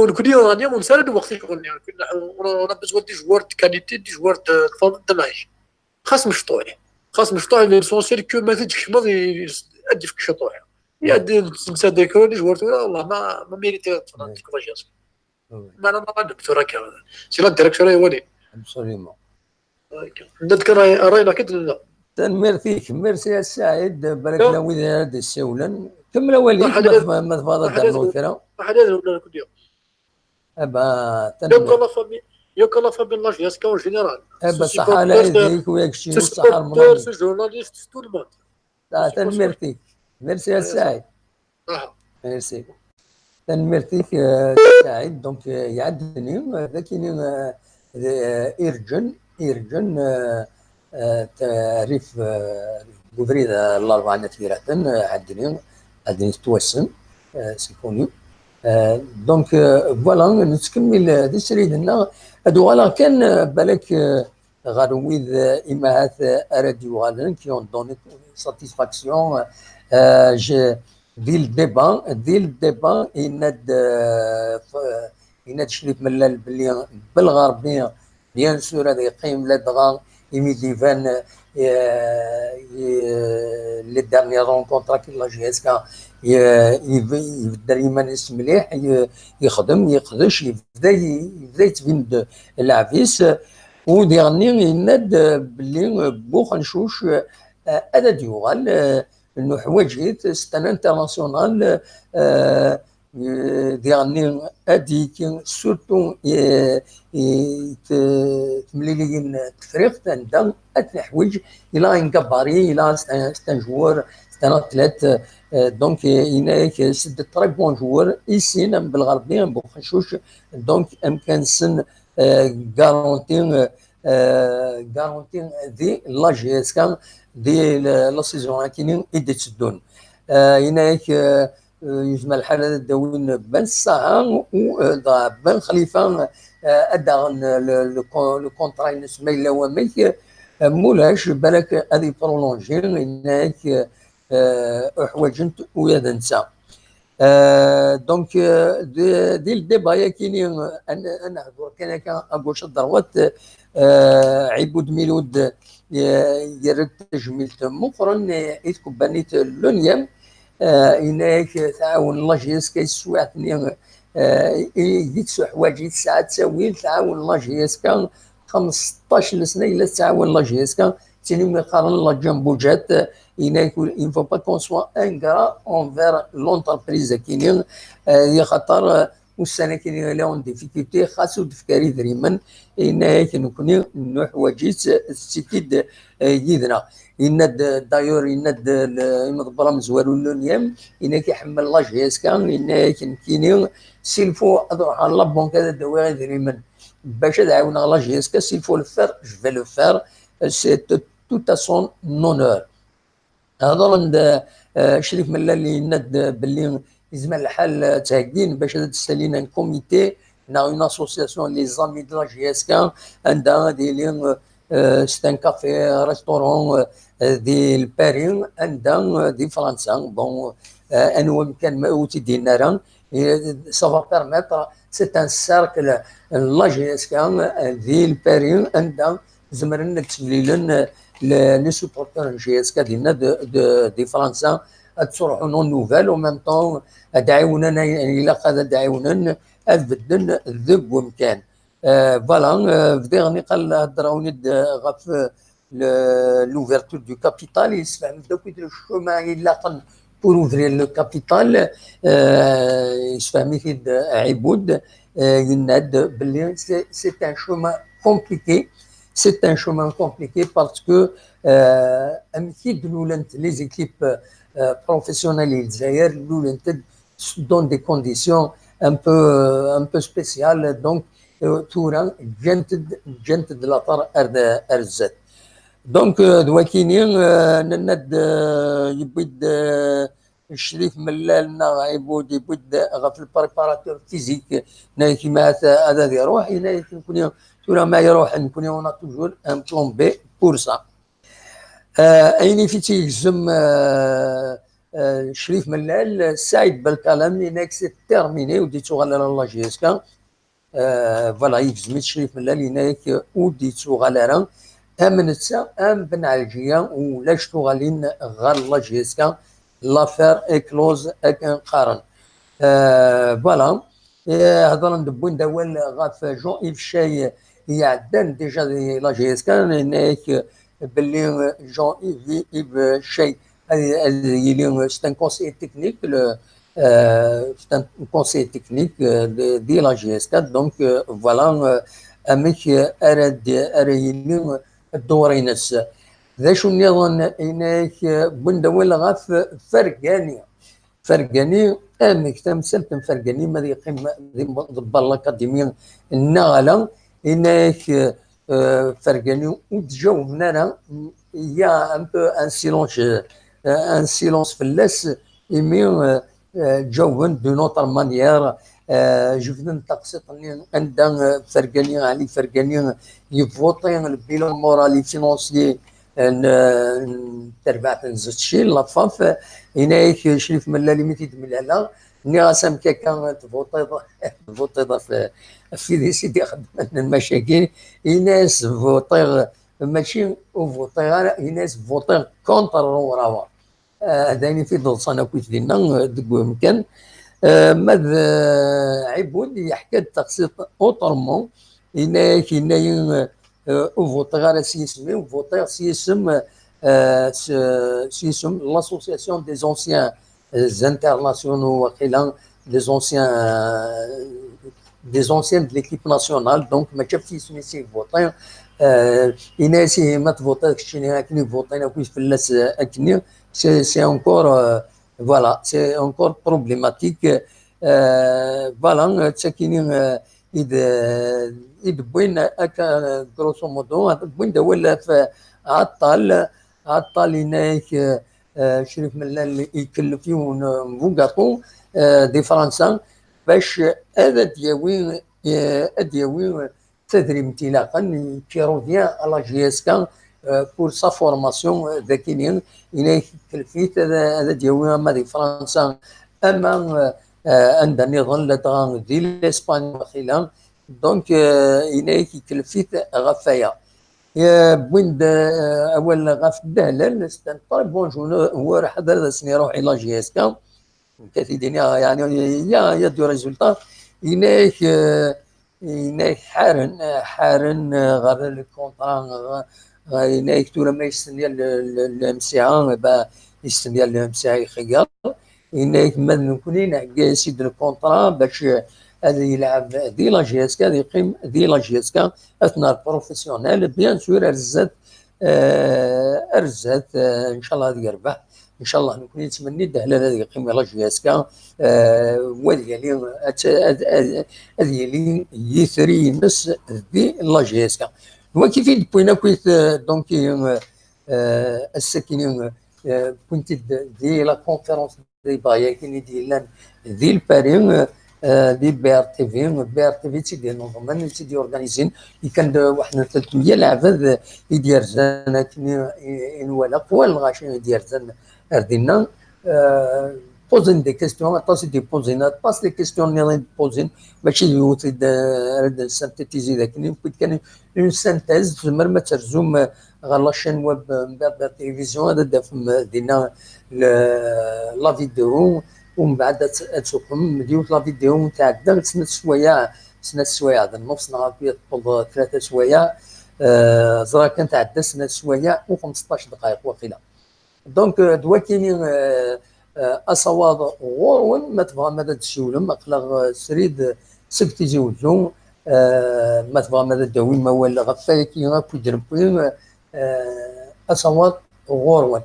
nekkni rani ur nesɛi ara lweqt i ccɣel-nni. On a besoin des joueurs de qualité, des joueurs de, de, de l'âge. Xas mecṭuḥ. Xas mecṭuḥ, l'essentiel que ma t-id-tkecmeḍ, i-, ad d-yefk ciṭuḥ. Iɛeddi, netta d akk les joueurs tura, wallah, ma, ma mérité ad ffɣen deg l'âge-a. Ma la, ma la, docteur akka. C'est la direction ay wali. Absolument. Nna-d kan ṛṛay-nneɣ kan d-nenna. Tanemmirt-ik, merci a Saɛid, balak llan wid ara d-yessiwlen. Kemmel awal-ik, ma tebɣiḍ ad d-ternuḍ kra. Aḥlil wala kunti. Aba, tanemmirt. Yakk la famille, yakk la famille de la J S K en général. Aba, ṣaḥa lɛid-ik, u yak keččini, ṣaḥa Ramadan. Ce journaliste, tout le monde. Tanemmirt-ik. Merci a Saɛid. Merci. Tanemmirt-ik, eh, Saɛid. Donc, eh, iɛeddi-nni, eh, d akini, eh, d, eh, irǧen, irǧen, eh, eh, tarif, eh, deg ubrid, eh, n Larebɛa n At Yiraten, eh, ɛeddi-nni, ɛeddi-nni tettwassen, eh, c'est connu. Eh, donc, eh, voilà, nettkemmil, eh, di srid-nneɣ. Ad uɣaleɣ kan, eh, balak, eh, ɣer wid, eh, imahat, eh, ara d-yuɣalen, qui ont donné satisfaction. Eh, je, di le débat, di le débat, yenna-d, eh, f-, yenna-d Crif Mellal belli Belɣerbi, bien sûr, ad yeqqim ladɣa imi d-iban, eh, eh, les dernières rencontres akked la J S K, eh, yeb-, yebder iman-is mliḥ, ye-, yexdem, yeqdec, yebda, yebda yettbin-d lɛeb-is. U diɣenni yenna-d, eh, belli, eh, Buxencuc, eh, ad d-yuɣal, eh, nuḥwaǧ-it, c'est un international, eh, euh, diɣenni ad d-yekki surtout, euh, euh, t-, temliliyin n Tefriqt, anda ad t-neḥwiǧ, il a un gabarit, il a, c'est un, c'est un joueur, c'est un athlète, euh, donc, euh, yenna-yak, c'est de très bons joueurs, ici, am Belɣerbi, am Buxencuc, donc, amkan-nsen, euh, garanti, euh, euh, garanti di la J S K, di la, la saison akini i d-itteddun. Euh, yenna-yak, euh, euh, yezmer lḥal ad d-awin Ben Saha u, euh, d Ben Xlifa, euh, ad d-aɣen le, le con-, le contrat-ines ma yella wamek, euh, mulac, balak ad iprolongi, yenna-yak, euh, uḥwaǧen-t ula d netta. Euh, donc, euh, di, di le débat-yakini, euh, ad n-, ad nehdur kan akka à gauche à droite, euh, Ɛibud Milud, euh, yerra-d tajmilt meqqren i, i tkebbanit L'Onième, euh, yenna-yak tɛawen la J S K i teswiɛt-nni, euh, i, i d-tuḥwaǧ, i tesɛa ttawil, tɛawen la J S K, xmesṭac n lesna yella tettɛawan la J S K, d tin umi qqaren la Jumbo Jet, yenna-yak, il ne faut pas qu'on soit ingrat envers l'entreprise akini, euh, i xaṭer, euh, ussan akini yella en difficulté, xas ur d-tefki ara idrimen, yenna-yak nekkni nuḥwaǧ-itt, tetti-d, euh, yid-neɣ. Yenna-d, d'ailleurs, yenna-d, euh, le, imḍebber amezwaru n L'Onième, yenna-yak iḥemmel la J S K, yenna-yak nekkini, s'il faut ad ruḥeɣ ɣer la banque ad d-awiɣ idrimen bac ad ɛiwneɣ la J S K, s'il faut le faire, je vais le faire, c'est tout à son honneur. Hedren-d, euh, Crif Mellal yenna-d belli yezmer lḥal, euh, ttheggin bac ad d-ssalin un comité neɣ une association, les amis de la J S K, anda ad yili, euh, euh, c'est un café, restaurant, euh, di Paris, anda, euh, di Fransa. Bon, euh, anwa amkan ma ur t-id-yenna ara, et ça va permettre, c'est un cercle, euh, la J S K, euh, di Paris, anda zemren ad ttemlilen, euh, le, les supporters n J S K dinna de, de, di Fransa, ad ttruḥun aux nouvelles, en même temps, ad ɛiwnen ayen ilaq ad ɛiwnen, ad bedden deg umkan. Euh, voilà, euh, bdiɣ niqal hedreɣ-d, euh, ɣef, euh, le, l'ouverture du capital, yessefhem-d akk le chemin ilaqen pour ouvrir le capital, euh, yessefhem-it-id, euh, Ɛibud, euh, yenna-d belli c'est, c'est un chemin compliqué, c'est un chemin compliqué parce que, euh, amek i d-lulent les équipes, euh, professionnelles i Lezzayer, lulent-d dans des conditions un peu, un peu spéciales. Donc, euh, tura, ǧǧant-d, ǧǧant-d later ar, ar zdat. Donc, euh, d wakini, euh, nenna-d, euh, yewwi-d, euh, Crif Mellal neɣ Ɛibud, yewwi-d ɣef le préparateur physique, yenna-yak ma ad, ad iruḥ, yenna-yak nekkni, tura ma iruḥ, nekkni on a toujours un plan B pour ça. Euh, ayen i t-id-yegzem, euh, euh, Crif Mellal, Saïd Belkacem, yenna-yak c'est terminé, ur d-yettuɣal ara la J S K. Euh, voilà, yegzem-it Crif Mellal, yenna-yak ur d-yettuɣal ara. Am netta, am Ben Ɛelǧiya, ulac tuɣalin ɣer la J S K, l'affaire est close, akken qqaren. Euh, voilà. Eh, hedren-d, wwin-d awal ɣef Jean-Yves Chay, iɛeddan déjà di la J S K, yenna-yak belli Jean-Yves Chay ad, ad yili, c'est un conseiller technique, le, euh, c'est un conseiller technique, euh, de, de la J S K, donc, euh, voilà, euh, amek, euh, ara d-, ara yili, euh, dduṛ-ines. D acu nniḍen, yenna-yak, euh, wwin-d awal ɣef Fergani. Fergani, amek tamsalt n Fergani, ma ad yeqqim d, d, d l'Académie neɣ ala, yenna-yak, euh, Fergani ur d-ǧawben ara, il y a un peu un silence, euh, un silence fell-as, imi, euh, euh, ǧawben d'une autre manière, euh, jebden taqsiṭ-nni anda, euh, Fergani, Ali Fergani, yebbuṭi le bilan moral et financier n, n terbaɛt n Zetci, l'AFAF, yenna-yak Crif Mellal imi t-id-mlaleɣ, nniɣ-as amek akka tvuṭiḍ, tvuṭiḍ ɣef, ɣef wid i s-id-ixeddmen lmac-agi, yenna-yas vuṭiɣ, mačči ur vuṭiɣ ara, yenna-yas vuṭiɣ contre Rorawa. Ah, d ayen i t-id-ḍsan akkit dinna, ah, deg umkan. Ah, ma d, ah, Ɛibud yeḥka-d taqsiṭ autrement, yenna-yak, yenna-yi, ah, ur vuṭiɣ ara s yisem-iw, vuṭiɣ s yisem, ah, s, s yisem l'association des anciens, ah, internationaux, waqila, des anciens, euh, des anciens de l'équipe nationale, donc mačči ɣef yisem-is i votin. Euh, yenna-yas ihi ma tvuṭiḍ keččini akken i votin akk fell-as, euh, akkenni, c'est, c'est encore, euh, voilà, c'est encore problématique. Euh, voilà, d takini, euh, i d, i d-wwin akka, grosso modo, wwin-d awal ɣef Ɛeṭṭal. Ɛeṭṭal yenna-yak, euh, Crif Mellal ikellef yiwen, euh, n bugaṭu, euh, di Fransa, bac ad d-yawi, euh, ad d-yawi tadrimt ilaqen, qui revient à la J S K, euh, pour sa formation, euh, d akini, yenna-yak ikellef-it ad, ad d-yawi ama di Fransa, ama, euh, euh, anda nniḍen, ladɣa di l'Espagne, waxila. Donc, euh, yenna-yak ikellef-it ɣef waya. Euh, wwin-d, euh, awal ɣef Dda Hlal, c'est un très bon joueur, ḥader ad asen-iruḥ i la J S K. Nekk ad t-id-iniɣ, yeɛni, il y a, il y a du résultat. Yenna-yak, euh, yenna-yak ḥaren, ḥaren, euh, ɣer le contrat, ɣer, ɣer, yenna-yak tura ma yestenya le, le, le M C A, eh ben, yestenya le M C A ixeyyeṛ. Yenna-yak ma d nekkni, nhegga-yas-id le contrat bac, euh, ad yelɛeb di la J S K, ad yeqqim di la J S K, ad t-nerr professionnel, bien sûr, ar zdat, euh, ar zdat, euh, ncallah ad yerbeḥ. Ncallah, nekkni nettmenni-d Dda Hlal ad yeqqim di la J S K, euh, u ad yali, ad, ad, ad, ad yili yitri-ines di la J S K. D wagi i d-wwin akkit, euh, donc, euh, euh, ass-akini, euh, wwin-t-id di la conférence des bars-agi i d-yellan di Lpari, euh, di B R T V, B R T V i tt-id-ineḍmen, i tt-id-yorganizin, i kan d waḥed n telt meyya leɛbad i d-yerzan akken i, i, i nwala, qwan lɣaci i d-yerzan ar dinna. Euh, posin des questions, aṭas i d-iposin, aṭas des questions nniḍen i d-posin, mačči d yiwet i d, ara d-nsynthétiser d akken, wwin-d kan une synthèse, tzemrem ad terzum, euh, ɣer la chaîne web, euh, n B R T Télévision, ad d-tafem, euh, dinna le, la vidéo, u mbeɛd ad, ad tsuqem d yiwet la vidéo tɛedda snat sswayeɛ, snat sswayeɛ d nnefs, neɣ akk teṭṭeḍ tlata sswayeɛ, euh, ẓriɣ kan tɛedda snat sswayeɛ u xmesṭac dqayeq waqila. Donc, euh, d wakini, euh, euh, asawaḍ ɣur-wen, ma tebɣam ad d-tsiwlem, aql-aɣ, euh, srid seg Tizi Wezzu, euh, ma tebɣam ad d-tawim awal ɣef wayagi akk i d-newwi, euh, asawaḍ ɣur-wen.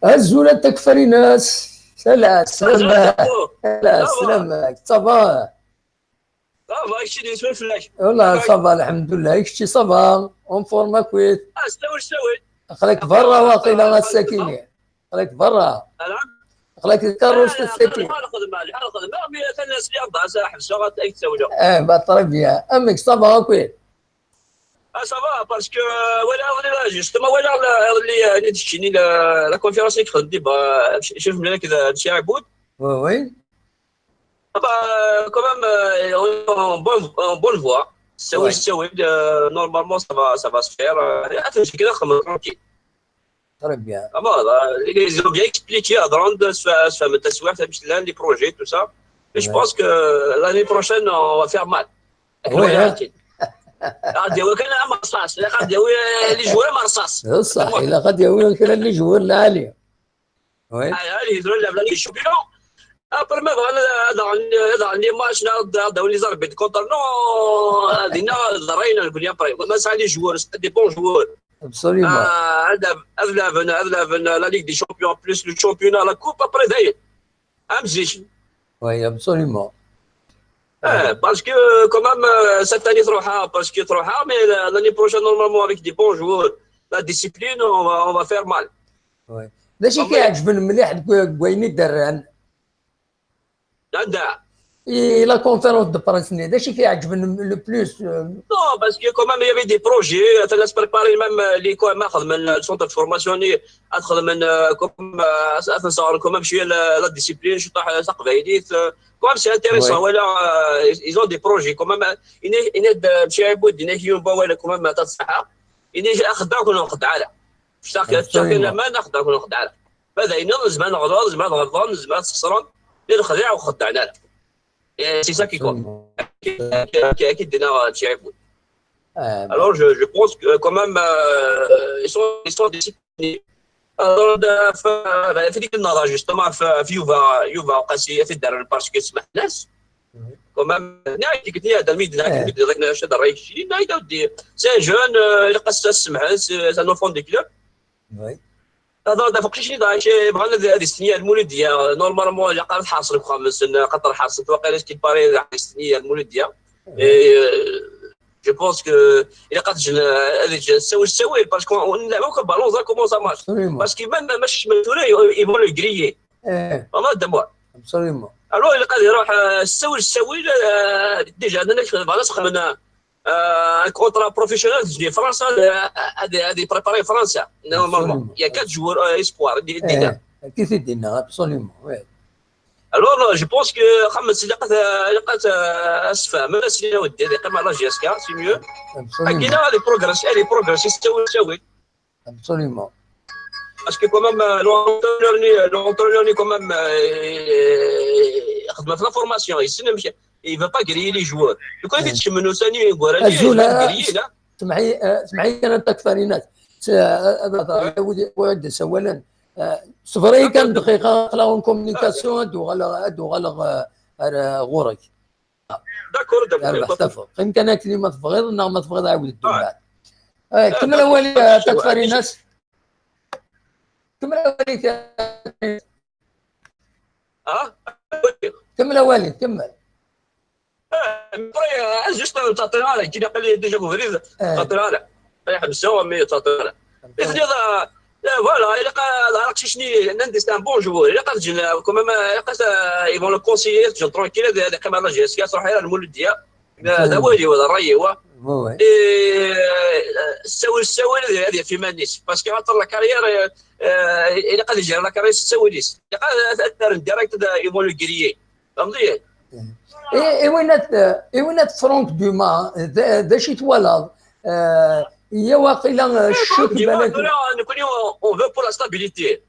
Azul a Takfarinas. Salam, salam. Salam, salam. Ça va? Ça va, kečč di swan fell-ak. Wallah, ça va, alhamdulillah. Kečč, ça va? En forme akkit? Ah, stawel, stawel. Aql-ak berra waqila ass-akini. Aql-ak berra. Ala. Aql-ak di tkeṛṛust ass-akini. Lḥal xedmeɣ, lḥal xedmeɣ, mi atan asli ɣer ḥebseɣ ad k-ssawleɣ. Eh, bah, très bien. Amek, ça va akkit? Ah, ça va, parce que, euh, walaɣ, walaɣ, justement, walaɣ la, iḍelli, euh, la, la conférence i txedmem, euh, Crif Mellal akked, euh, Msi Ɛibud. Oui, oui. Ah, bah, euh, quand même, euh, on est en bonne, en bonne voie. Ça, oui, ça, oui, euh, normalement, ça va, ça va se faire. Euh, attends, j'ai tranquille. Très bien. Ah, voilà, ils ont bien expliqué, à grande, sur, sur, sur les projets, tout ça. Je pense que l'année prochaine, on va faire mal. Akken walaɣ-tt-id. Ɣad yawi kan am rṣaṣ, ilaq ad yawi les joueurs am rṣaṣ. D ṣṣeḥ, ilaq ad yawi kra n les joueurs lɛali. Ad yezru lɛebla n champion. Après ma bɣan ad aɣen les matchs, ad aɣen les arbitres contre nous, dinna ḍerrayen nekkni après. Ma nesɛa les joueurs, c'est des bons joueurs. Absolument. Ad laɛben, ad laɛben la Ligue des Champions plus le championnat, la coupe, après dayen. Am zik. Oui, absolument. Parce que quand même, cette année, trop hard, parce que trop hard, mais l'année prochaine, normalement, avec des bons joueurs, la discipline, on va, on va faire mal. Oui. D acu i k-iɛeǧben mliḥ deg wayen i d-rran? Anda? I la conférence de presse-nni, d acu i k-iɛeǧben le plus? Non, parce que quand même, il y avait des projets, atan ad préparer même les, quand même, ad xedmen le centre de formation-nni, ad xedmen, comme, ad nṣeɣren quand même cwiya la discipline, cwiṭ taqbaylit, quand même, c'est intéressant, voilà, ils ont des projets, quand même, ini-, ini-d, Mci Ɛibud, ini-ak Yumba, voilà, quand même, ata ṣṣeḥḥa, ini-ak, axeddaɛ ur nxeddeɛ ara. Ctaɣ kan, ctaɣ kan laman, axeddaɛ ur nxeddeɛ ara. Ma d ayen, nezmer ad neɣleḍ, nezmer ad ɣelḍen, nezmer ad sxesren, mais nexdeɛ ur xeddɛen ara. Et c'est ça qui compte. Akken i d-yenna Mci Ɛibud. Alors, je, je pense que quand même, ils sont, ils sont disciplinés. Alors, fi dik nehḍer justement, fi Yuba, Yuba Qasi, ad t-id-rren parce que smeḥ-as. Quand même, c'est un jeune, ilaq ad as-semḥen, c'est un enfant du club. Hḍeṛ-d ɣef uqcic-nni, dɣa bɣan ad, ad istenyi ar Lmuludya. Normalement, ilaq ad ḥerṣen deg uxxam-nsen, xaṭer ḥerṣen waqila, ce qui paraît, ad istenyi ar Lmuludya. Et, euh, je pense que ilaq ad ǧǧen, ad ǧǧen ssawil ssawil, parce que on, on, on balance comment ça marche. Parce que même, même tura, ils vont le griller. Vraiment, de moi. Alors, ilaq ad iruḥ, euh, ssawil ssawil, euh, déjà, nnan-ak, bɣan ad s-xedmen, euh, un contrat professionnel de France, euh, ad, ad préparer France, normalement. Il y a quatre joueurs, euh, espoirs, d-, déjà. Qui c'est, absolument, ouais. Alors, euh, je pense que Khamed, c'est, euh, c'est, euh, c'est mieux. Absolument. Parce que quand même, euh, l'entraîneur, l'entraîneur, quand même, euh, la formation, il ne veut pas griller les joueurs. Donc, quand il dit que nous sommes, il veut griller, là. Semḥ-iyi, eh, semḥ-iyi kan a Takfarinat. Ad, ad, ad, sawalen. Eh, ṣber-iyi kan dqiqa, aql-aɣ en communication, ad uɣaleɣ, ad uɣaleɣ, eh, ar, eh, ɣur-k. D'accord, d'accord. Yerbeḥ tafeḍ. Qqim kan akken ma tebɣiḍ, neɣ ma tebɣiḍ ɛawed-d umbeɛd. Eh, kemmel awal-ik, a Takfarinat. Kemmel awal-ik. Kemmel awal-ik, kemmel. Après, juste ur ttaṭṭileɣ ara, kien aql-i déjà deg ubrid, ur ttaṭṭileɣ ara. Ay ḥebseɣ, mais ur ttaṭṭileɣ ara. I tenniḍ, eh, voilà, ilaq ad, aqcic-nni, nnan-d c'est un bon joueur, ilaq ad ǧǧen, quand même, ilaq ad, ils vont le conseiller, ad ǧǧen tranquille, ad, ad iqqim ar la J S K, ad truḥ ar Lmuludya. D awal-iw, d ṛṛay-iw. Et, euh, ssawil, ssawil, ad, ad yaf iman-is. Parce que xaṭer la carrière, euh, euh, ilaq ad ijer la carrière s ttawil-is. Ilaq ad, ad, ad rren direct, ad, ils vont le griller. Fehmeḍ-iyi? I, i win at, i win at Franck Dumas, d, d acu i twalaḍ? Eh, yya waqila, eh, ccek Franck Dumas, balak. Tura, nekkni, on, on veut pour la stabilité.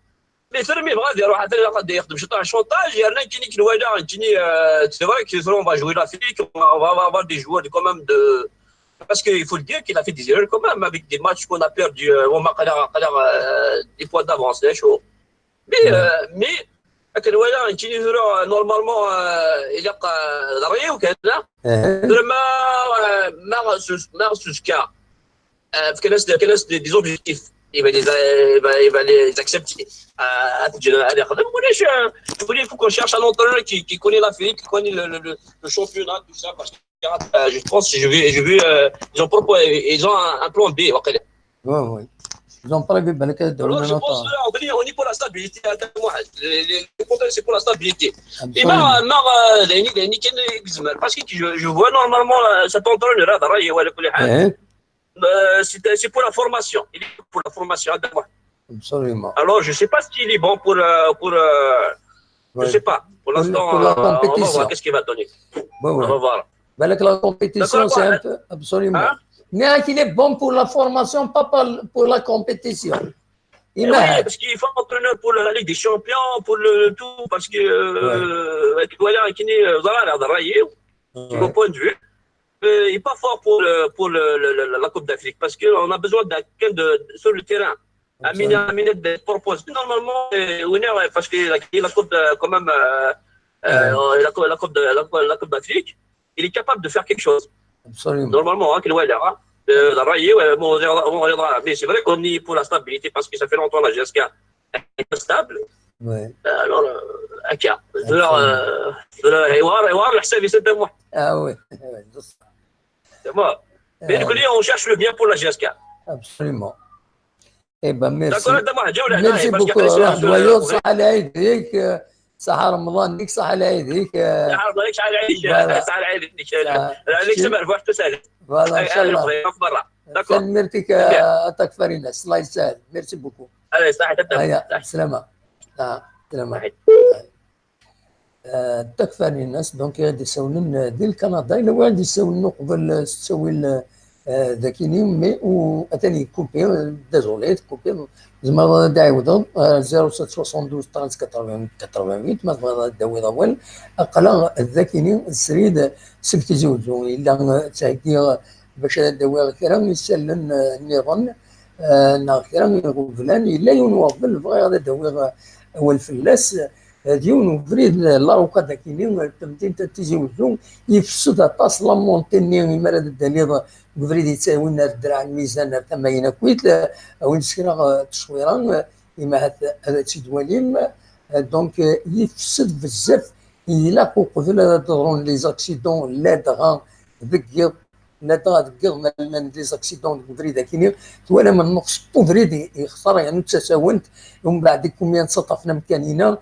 Mais tura mi yebɣa ad iruḥ, atan ilaq ad yexdem ciṭuḥ chantage, yerna nekkini akken walaɣ, nekkini, euh, c'est vrai que tura on va jouer l'Afrique, on va, on va avoir des joueurs de, quand même de, parce qu'il faut le dire qu'il a fait des erreurs quand même avec des matchs qu'on a perdu, euh, on a, on a, on a, euh, des points d'avance, d acu. Mais, euh, mais, akken walaɣ, nekkini tura, normalement, euh, ilaq, euh, d ṛṛay-iw kan, ah. Tura ma, euh, ma s-, ma s-, euh, fkan-as, fkan-as des, des objectifs. Il va les, il va, il va les accepter. Euh, ad t-ǧǧen ad ixdem. Ulac, euh, il faut qu'on cherche un entraîneur qui, qui connaît l'Afrique, qui connaît le, le, le, le championnat, tout ça, parce que, euh, je pense, je vais, je vais, euh, ils ont proposé, ils ont un, un plan B, waqila. Ouais, ouais. Ils ont prévu, ben, que de... Alors, je pense, euh, on est, on est pour la stabilité, à un moment. Le, le, le contrat, c'est pour la stabilité. Absolument. Et ma, ma, euh, d ayen, d ayen kan i yezmer. Parce que je, je vois normalement, euh, cet entraîneur-là, d ṛṛay-iw, ala kulli ḥal. Euh, c'est, c'est pour la formation. Il est pour la formation, à moi. Absolument. Alors, je sais pas s'il est bon pour, euh, pour, euh, je sais pas. Pour l'instant, euh, on va voir qu'est-ce qu'il va donner. Ouais, ouais. On va voir. Balak la compétition, c'est un peu, absolument. Hein? Mais qu'il est bon pour la formation, pas pour, pour la compétition. Et oui, parce qu'il faut un entraîneur pour la Ligue des Champions, pour le tout, parce que euh, avec Douala Akini, euh, voilà, la Rayo, c'est mon point de vue. Euh, il n'est pas fort pour, le, pour le, le- le- la Coupe d'Afrique, parce qu'on a besoin d'un quelqu'un de, sur le terrain. Amine, Amine de propose. Normalement, euh, on est, parce que la, la Coupe, de- quand même, euh, euh, la, Coupe- la Coupe de- la, Coupe- la Coupe d'Afrique, il est capable de faire quelque chose. Absolument. Normalement, hein, qu'il va là, hein. Euh, la Rayo, euh, bon, on verra- on verra. Mais c'est vrai qu'on est pour la stabilité parce que ça fait longtemps la J S K est stable. Ouais. Euh, Alors, euh, هكا. Alors, euh, alors, حوار حوار الحساب يسد moi. Ah oui. Ouais, je sais. C'est moi. Mais du coup, on cherche le bien pour la J S K. Absolument. Eh ben, merci. D'accord, هذا ما جاونا Merci هنا، parce beaucoup. qu'après, c'est روح un peu- دويور، صحة العيد ليك، صحة رمضانك، صحة العيد ليك. صحة رمضانك، صحة العيد ليك. Voilà. صحة العيد ليك. صحة. عليك سمع الفرح تسأل. Voilà, إن شاء الله. برا. D'accord. تنميرتك، آه، أتاك فاريناس، الله يسهل. Merci beaucoup. Allez, صحة تبدا. هيا، سلامة. آه، سلامة. صحيح. آه، أتاك فاريناس، donc غادي يساولن دي الكندا، إلا وين غادي يساولن قبل الساويل، آه، ذاكيني، mais و أتاني كوبي، désolé، كوبي. زعما غادي يعاودوا، آه، zéro sept soixante-douze trente quatre-vingts quatre-vingt-huit، ما تبغى داوي ضوال. أقلا ذاكيني سريد سبتي زوزو، إلا تهدي باش داوي كرا يسالن، آه، نيران، آه، نا كرا يغبلان، إلا يون وغبل بغي غادي داوي أول فلاس. هاد يون وبريد لاروكا داكيني، تمدينة تيزي وزو، يفسد أطاس لامونتيني، إما راه داليض وبريد يتساوي نار الدراع الميزان نار ثمانين كويت، أو نسكرا تصويرا، إما هاد هاد سيد وليم. Donc يفسد بزاف، إلا قبل هاد تضرون les accidents، لا دغا دقيق، لا دغا دقيق، ما لان les accidents ديك البريد كيني، توالى من نقص بوبريد يخسر، يعني تساونت، ومن بعد كوميا نسطفنا مكانينا،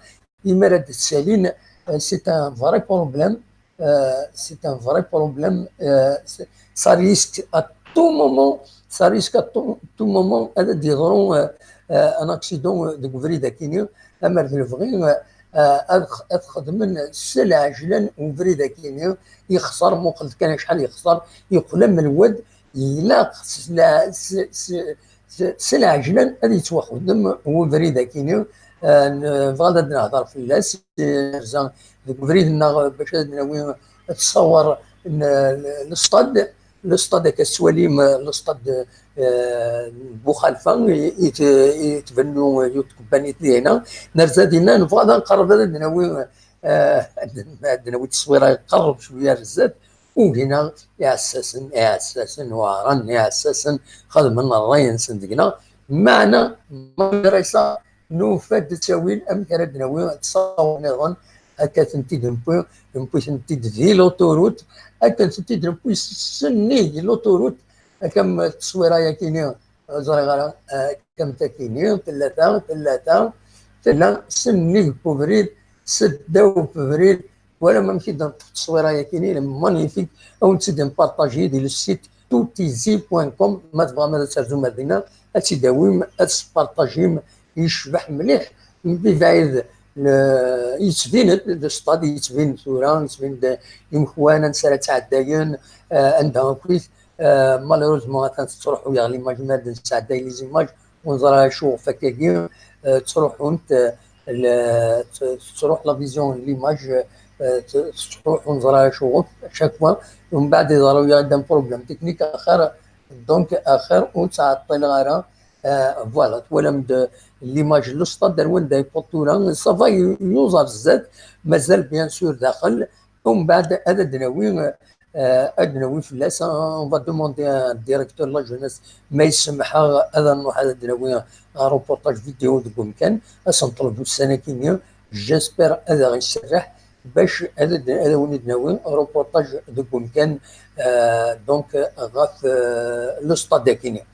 إما راه تسالين، c'est un vrai problème. Euh, c'est un vrai problème. Euh, c'est- ça risque à tout moment, ça risque à tout, tout moment هذا ديضرو، euh, euh, un accident ديك البريد كيني. أما في الفغي، euh, euh, أد- أتخدمن سلعجلا وبريد كيني يخسر، مو قلت كان شحال يخسر، يقلم الود، إلا س- س- س- س- سلعجلا هذه يتوخدم وبريد كيني. آه، ن- بغا نهضر في الناس، آه، زعما ديك بريد ناغ باش ناوي تصور ن- ن- الاسطاد، الاسطاد كسواليم، الاسطاد، آه، بوخالفه يت- يتبنوا يوت كومباني هنا. نرزا دينا نبغى نقرب هذا ناوي، آه، ناوي التصويره يقرب شويه الزاد. وهنا يعسسن يعسسن وعرن يعسسن خدمنا الرين سندقنا معنا. مدرسه نوفا تساويل أم كرا دناوي تصاور نظن. أكا تنتيد نبوي نبوي تنتيد في لوتوروت. أكا تنتيد نبوي سني لوتوروت. أكا م- التصويره يا كيني زريغ على، آه، كم تاكيني ثلاثه ثلاثه ثلاثه سني بوبريد سداو بوبريد. ولا ما مشي دار التصويره يا كيني مانيفيك. أو نتسد نبارطاجي دي لو سيت توتيزي بوان كوم. ما تبغى ما تسرزو مدينه أتداويم أتسبارطاجيم يشبح مليح. من بعيد ل- يتبين لو ستاد يتبين ثورة يتبين د- يمكوانا نسالة تعداين. آه، عندها كويس. آه، مالوروزمون كانت تروح ويا ليماج ما نتعداي لي زيماج ونزرع شو فكاكي. آه، تروح وانت، آه، ل- ت- تروح لا فيزيون ليماج. آه، ت- تروح ونزرع شو شاك فوا. ومن بعد يضرب يا عندهم بروبليم تكنيك اخر. دونك اخر وتعطي الغرا. آه، فوالا، توالم د ليماج لو ستاد دار وين داي بوطولا صافا يوزا بزاف. مازال بيان سور داخل. ومن بعد هذا دناوي، آه، هذا دناوي فلاس اون فا دوموندي ديريكتور لا جونيس ما يسمح. هذا نروح هذا دناوي روبورتاج فيديو ديك مكان اش نطلبوا السنه كينيا. جيسبر هذا غيسرح باش هذا د- هذا وليد ناوي روبورتاج ديك مكان. آه، دونك غاف، آه، لو ستاد كينيا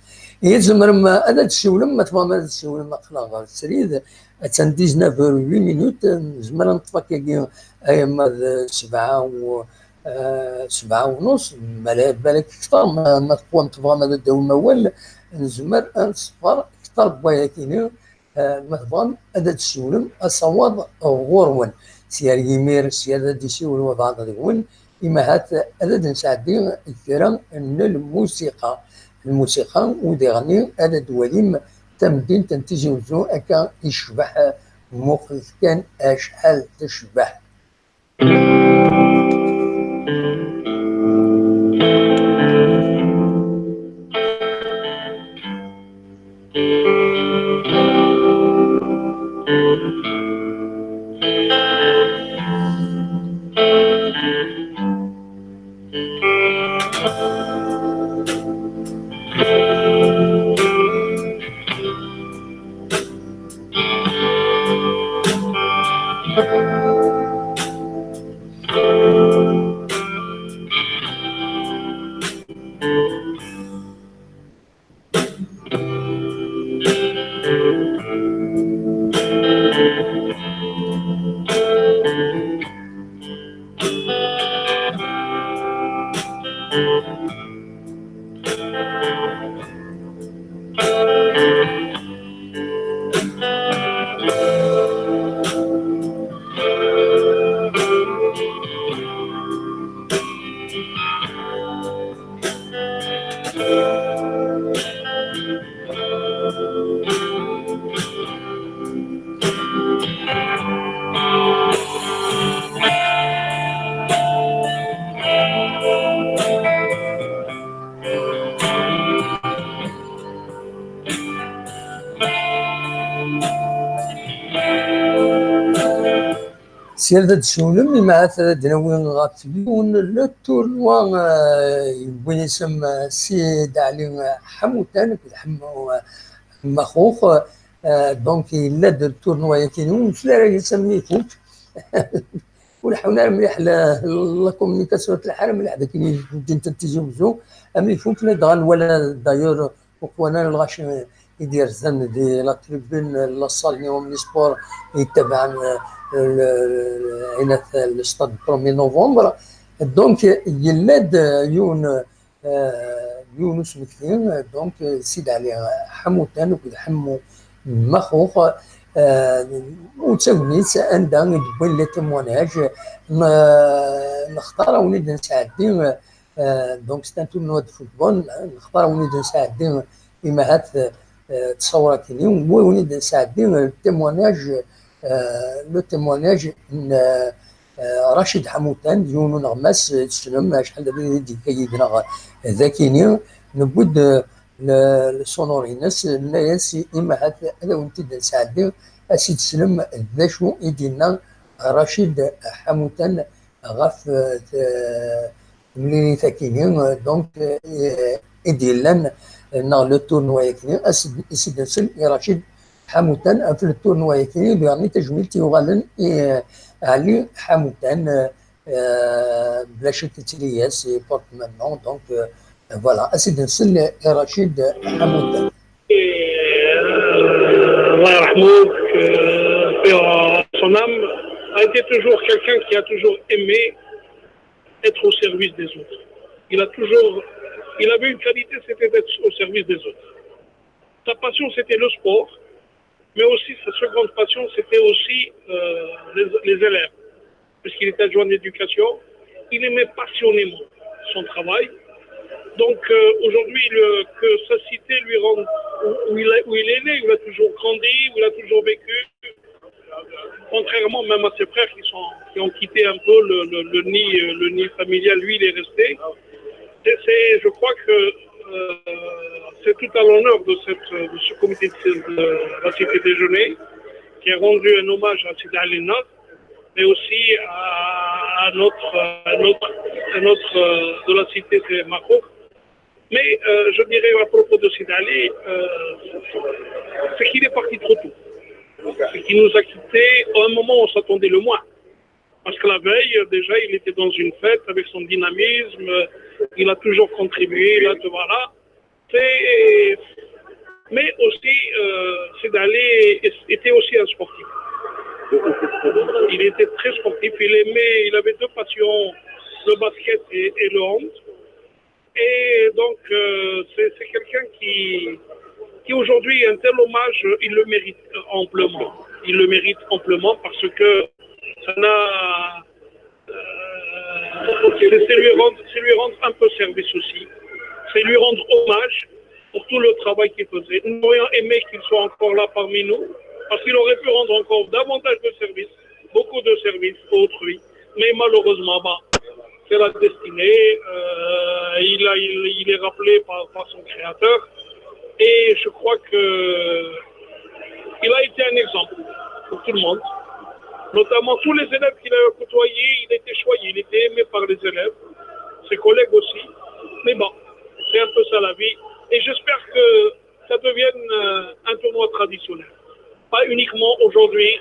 يلزم لما هذا تسولم ما تبغى ما تسولم اخلاق سريد. اتسان ديزناف اور وي مينوت نزمر نطفى كي ايما سبعه و آه، سبعة ونص، مالا بالك أكثر ما ما تقوم تبغى ما داو الموال. نزمر نصبر أكثر بوايا كيني. آه، ما تبغى هذا تسولم أصواب غورون سيار يمير سيار ذا ديسي والوضع ذا دون. إما هات هذا نساعدي كرا من الموسيقى، الموسيقى وديغني هذا دواليم tamdint n Tizi Uzzu, akka yecbeḥ, muqlet kan acḥal tecbeḥ. Sya ad d-siwlem, imahat ad d-nawi ɣef yiwen le tournoi, euh, yewwin isem, euh, Sid Ali, euh, Ḥamutan akked Ḥemmu, euh, Maxux. Euh, donc, yella-d le tournoi-yagi, ur nesli ara yes-, am ifuk. Ur ḥun ara mliḥ la, la communication, ur tlaḥ ara mliḥ deg temdint n Tizi Uzzu. Am ifuk, la dɣa nwala, d'ailleurs, uqwan ara lɣaci i d-yerzan di la tribune, la salle n omnisport yettabaɛen, euh, le, le, le stade premier novembre. Donc, yella-d, euh, yiwen, euh, yiwen usmekti, euh, donc, euh, Sid Ali Ḥamutan akked Ḥemmu Maxux, euh, ur ttaggad anda i d-wwin les témoignages, n-, nextar a wen-id-nesɛeddi, euh, Euh, donc, c'est un tournoi de football, hein, nextar a wen-id-nesɛeddi imahat, euh, ttṣawrat-nni, a wen-id-nesɛeddi, euh, le témoignage, euh, le témoignage n, euh, euh, Rachid Ḥamutan, yiwen uneɣmas, euh, tessnem acḥal d abrid i d-yekka yid-neɣ dagi-nni, newwi-d, euh, le, le sonore-ines, nenna-yas imahat ad wen-t-id-nesɛeddi, ad s-id-teslem d acu i d-yenna Rachid Ḥamutan ɣef, euh, t-, temlilit-agi-nni, euh, donc, euh, i d-yellan, euh, neɣ le tournoi-agi-nni, as-, i s-id-nsel i Rachid Ḥamutan ɣef le tournoi-agi-nni, diɣen tajmilt yuɣalen i, euh, Ali Ḥamutan, euh, euh, bla cek yettili-yas, i porte même nom, donc, euh, voilà, as-id-nsel i Rachid Ḥamutan. Et, euh, Allah yarhamou, euh, paix à son âme, a été toujours quelqu'un qui a toujours aimé être au service des autres. Il a toujours, il avait une qualité, c'était d'être au service des autres. Sa passion, c'était le sport, mais aussi sa seconde passion, c'était aussi, euh, les, les élèves, puisqu'il était adjoint d'éducation. Il aimait passionnément son travail. Donc, euh, aujourd'hui, le, que sa cité lui rende, où, où il est, où il est né, où il a toujours grandi, où il a toujours vécu, contrairement même à ses frères qui sont, qui ont quitté un peu le, le, le nid, euh, le nid familial, lui, il est resté. Et c'est, je crois que, euh, c'est tout à l'honneur de cette, de ce comité de, de la cité déjeuner qui a rendu un hommage à Sid Ali Nasr, mais aussi à, à notre, à notre, à notre, euh, de la cité, c'est Maxux. Mais, euh, je dirais à propos de Sid Ali, euh, c'est qu'il est parti trop tôt. C'est qu'il nous a quittés à un moment où on s'attendait le moins. Parce que la veille, euh, déjà, il était dans une fête avec son dynamisme, euh, il a toujours contribué, là, voilà. C'est, mais aussi, euh, Sid Ali était aussi un sportif. Il était très sportif, il aimait, il avait deux passions, le basket et, et le hand. Et donc, euh, c'est, c'est quelqu'un qui, qui aujourd'hui, un tel hommage, il le mérite amplement. Il le mérite amplement parce que ça n'a, euh, c'est, c'est lui rendre, c'est lui rendre un peu service aussi. C'est lui rendre hommage. pour tout le travail qu'il faisait. Nous aurions aimé qu'il soit encore là parmi nous, parce qu'il aurait pu rendre encore davantage de services, beaucoup de services autrui. Mais malheureusement, bah, c'est la destinée. Euh, il, a, il, il, est rappelé par, par, son créateur. Et je crois que il a été un exemple pour tout le monde. Notamment tous les élèves qu'il a côtoyés, il était choyé, il était aimé par les élèves, ses collègues aussi. Mais bon, c'est un peu ça la vie. Et j'espère que ça devienne euh, un tournoi traditionnel. Pas uniquement aujourd'hui,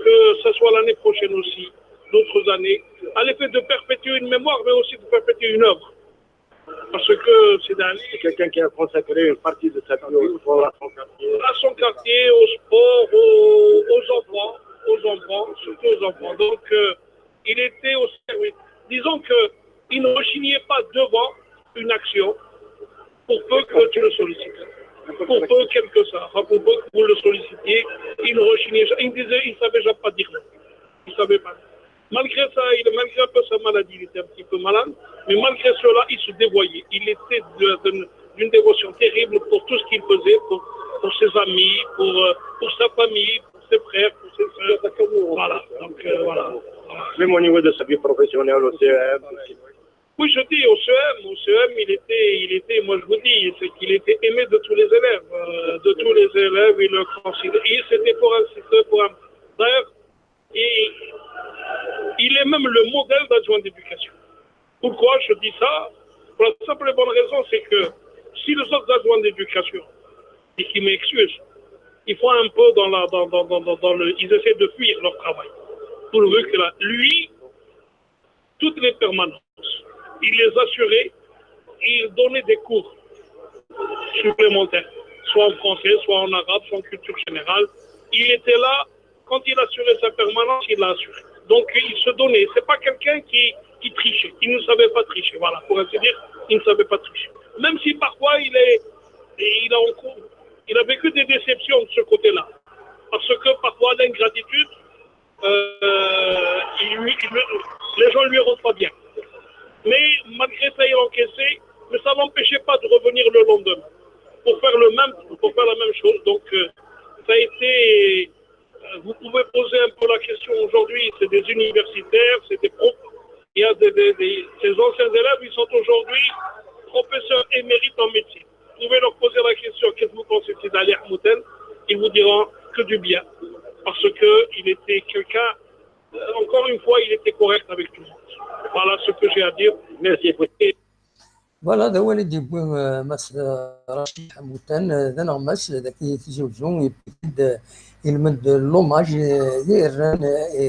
que ce soit l'année prochaine aussi, d'autres années, à l'effet de perpétuer une mémoire, mais aussi de perpétuer une œuvre. Parce que c'est un... C'est quelqu'un qui a consacré une partie de sa vie au sport, à son quartier. À son quartier, au sport, aux, aux enfants, aux enfants, surtout aux enfants. Donc, euh, il était au service. Disons que il ne rechignait pas devant une action pour peu que tu le sollicites. Pour peu, quel que soit, pour peu que vous le sollicitiez, il ne rechignait jamais. Il disait, il ne savait jamais pas dire non. Il ne savait pas. Malgré ça, il, malgré un peu sa maladie, il était un petit peu malade, mais malgré cela, il se dévoyait. Il était d'une dévotion terrible pour tout ce qu'il faisait, pour, pour ses amis, pour, euh, pour sa famille, pour ses frères, pour ses soeurs. Voilà. Donc, euh, voilà. Même au niveau de sa vie professionnelle au C E M. Oui, je dis, au C E M, au C E M, il était, il était, moi je vous dis, c'est qu'il était aimé de tous les élèves, euh, de tous les élèves, il le considère. Et c'était pour un, c'était pour un. D'ailleurs, et il est même le modèle d'adjoint d'éducation. Pourquoi je dis ça? Pour la simple et bonne raison, c'est que si les autres adjoints d'éducation, et qui m'excusent, ils font un peu dans la, dans, dans, dans, dans le, ils essaient de fuir leur travail. Pourvu que là, lui, toutes les permanences, il les assurait, il donnait des cours supplémentaires, soit en français, soit en arabe, soit en culture générale. Il était là, quand il assurait sa permanence, il l'a assurée. Donc il se donnait. C'est pas quelqu'un qui, qui trichait. Il ne savait pas tricher. Voilà, pour ainsi dire, il ne savait pas tricher. Même si parfois il est, il a, il a vécu des déceptions de ce côté-là. Parce que parfois l'ingratitude, euh, il, il, les gens ne lui rendent pas bien. Mais malgré ça, il encaissait, mais ça ne l'empêchait pas de revenir le lendemain pour faire le même, pour faire la même chose. Donc, euh, ça a été, euh, vous pouvez poser un peu la question aujourd'hui, c'est des universitaires, c'est des profs. Il y a des, des, des, ces anciens élèves, ils sont aujourd'hui professeurs émérites en médecine. Vous pouvez leur poser la question, qu'est-ce que vous pensez de Sidi Ali Hamoutane? Ils vous diront que du bien. Parce que il était quelqu'un, euh, encore une fois, il était correct avec tout le monde. Voilà ce que j'ai à dire. Merci. Voilà, d awal i d-yewwi, euh, Mass, euh, Racid Ḥamutan, euh, d aneɣmas, euh, dagi Tizi Uzzu, yewwi-d, euh, ilmend, euh, l'hommage, euh, i yerran, euh, i,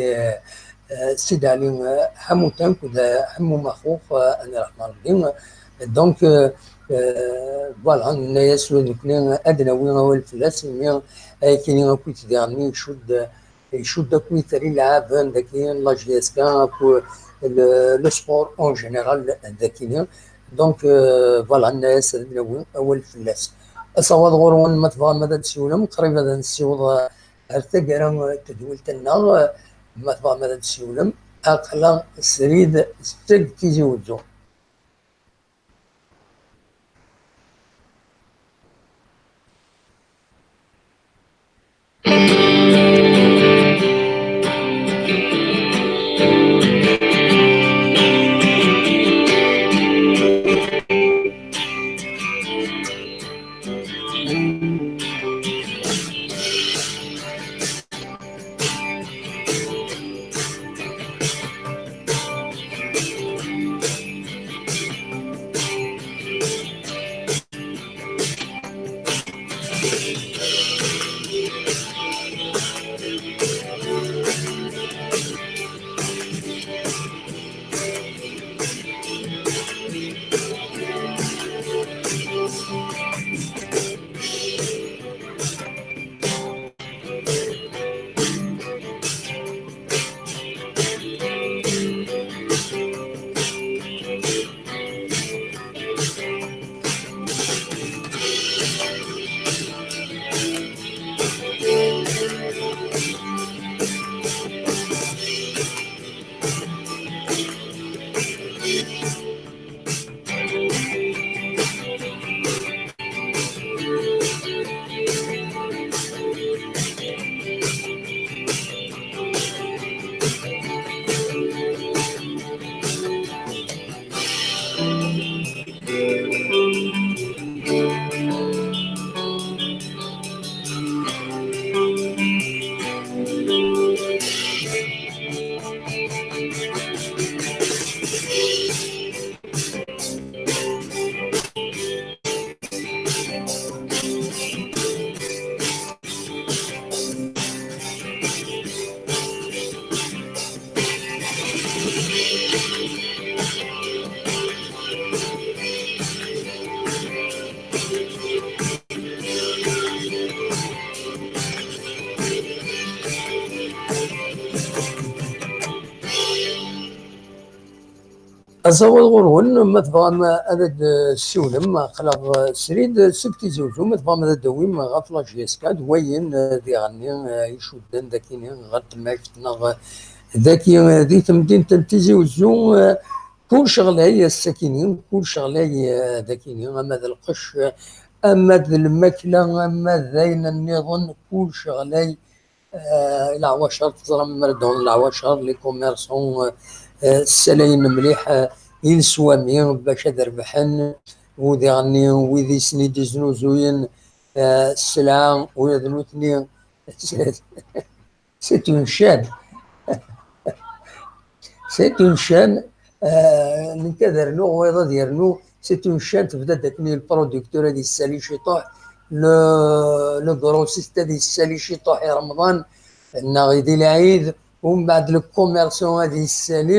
euh, Sidi Ɛli, euh, Ḥamutan akked, euh, Ḥemmu Maxux, euh, ad iṛḥem Ṛebbi. Donc, euh, euh, voilà, nenna-yas ula d nekkni ad d-nawi awal fell-as, imi, euh, akken akk i t-diɣen icudd, euh, icudd akk itri lɛaben dagi, la J S K, akk le, le sport en général dagi. Donc, euh, voilà, nenna-yas ad d-nawi awal fell-as. Asawaḍ ɣur-wen, ma tebɣam ad d-tsiwlem, qrib ad nsiweḍ, euh, ar taggara n tedwilt-nneɣ, euh, ma tebɣam ad d-tsiwlem, aql-aɣ srid seg Tizi Uzzu. Aẓ awal ɣur-wen, ma tebɣam ad d-tessiwlem, aql-aɣ srid seg Tizi Uzzu, ma tebɣam ad d-tawim ɣef la J S K, d wayen, eh, diɣenni, eh, icudden dagini ɣer tmakt neɣ dagi, eh, di temdint n Tizi Uzzu, eh, kullec ɣlay ass-akini, kullec ɣlay, eh, dagini, ama d lqecc, eh, ama d lmakla, ama d ayen nniḍen, kullec ɣlay. Eh, leɛwacer, teẓram, ma ara d-awḍen leɛwacer, les commerçants, eh, eh, ssalayen mliḥ, eh, i leswami bac ad rebḥen, u diɣenni wid i sen-id-iznuzuyen, eh, sselɛa, ula d nutni, c'est une chaîne. C'est une chaîne, euh, nekk ad rnuɣ, wayeḍ ad yernu, c'est une chaîne, tebda-d akken le producteur ad yessali ciṭuḥ, le, le grossiste ad yessali ciṭuḥ i Remḍan, neɣ di lɛid, umbeɛd le commerçant ad yessali,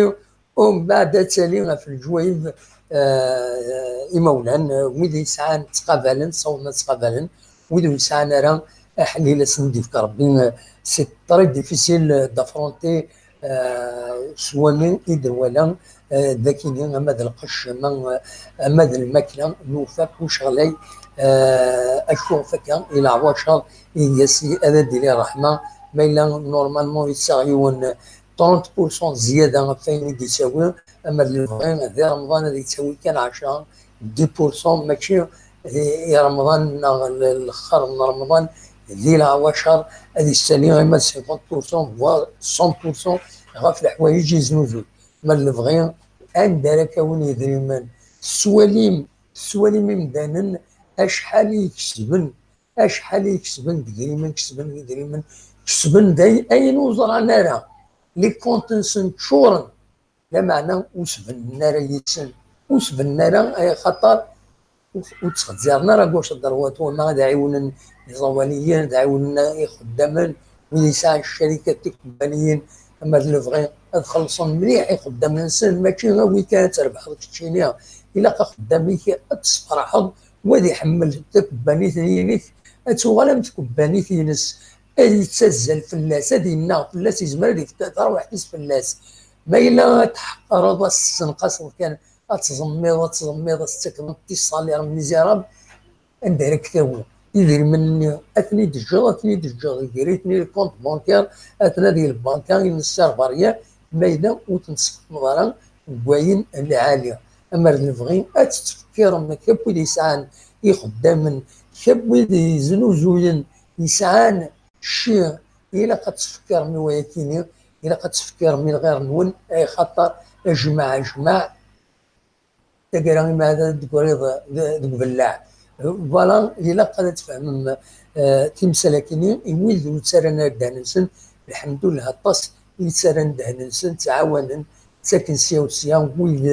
umbeɛd ad tali ɣef leǧwayeb, euh, imawlan, euh, wid yesɛan ttqabalen, ssawḍen ad ttqabalen, wid ur yesɛan ara aḥlil ad sen-d-yefk Rebbi, euh, c'est très difficile d'affronter, euh, s wami i d-nwala, euh, d akini ama d lqecc, ama, euh, ama d lmakla, nufa kullec ɣlay, euh, acu ɣef akka i leɛwacer i yas ad d-tili ṛṛeḥma, ma yella normalement yessaɣ yiwen trente pour cent zzyada ɣef wayen i d-yettawi, ama d lebɣi di Remḍan ad yettawi kan ɛecṛa, dix pour cent, mačči i, i Remḍan neɣ l-, lexxer n Remḍan di leɛwacer ad yessali ima d cinquante pour cent, voire cent pour cent ɣef leḥwayeǧ i yeznuzuy. Ma d lebɣi, anda ara k-awin yedrimen? Tettwalim, tettwalim imdanen acḥal i ikesben, acḥal i kesben deg idrimen, kesben deg idrimen, kesben d ay-, ayen ur ẓran ara. Les comptes-nsen ččuren, lameɛna ur sbennen ara yid-sen. Ur sbennen ara, ay axaṭer ur, ur ttxezziren ara gauche à droite, wama ad ɛiwnen iẓawaliyen, ad ɛiwnen ixeddamen, wid yesɛan ccarikat tikebbaniyin, ama d lebɣi ad xellṣen mliḥ ixeddamen-nsen, mačči awi kan ad trebḥeḍ keččini. Ilaq axeddam-ik ad tessefraḥeḍ, wa ad iḥemmel takebbanit-inek, ad tuɣal am tkebbanit-ines, ad yettazzal fell-as, ad yennaɣ fell-as, yezmer ad yefk tarwiḥt-is fell-as. Ma yella ad tḥeqqreḍ, ad tessenqaseḍ kan, ad tẓemmiḍ, ad tẓemmiḍ, ad tettakeḍ des salaires misérables, anda ara k-tawi? Idrimen-nni ad ten-id-teǧǧeḍ, ad ten-id-teǧǧeḍ, gri-ten i le compte bancaire, ad ten-ad i lbanka, i le servariat, ma yella ur ten-tessexdmeḍ ara deg wayen lɛali. Ama d lebɣi, ad tettfekkireḍ kra n wid yesɛan ixeddamen, kra n wid yeznuzuyen, yesɛan cci, ilaq ad tfekkireḍ i wayakini, ilaq ad tfekkireḍ i lɣir-nwen, ay xaṭer ajmaɛ, ajmaɛ, taggara imeɛdad deg uriḍ, d-, deg ubellaɛ. Voilà, ilaq ad tfehmem, eh, timsal-akini, i wid ur ttarran ara ddehn-nsen, lḥemdullah, aṭas i yettarran ddehn-nsen, ttɛawanen, ttaken sya u sya, wid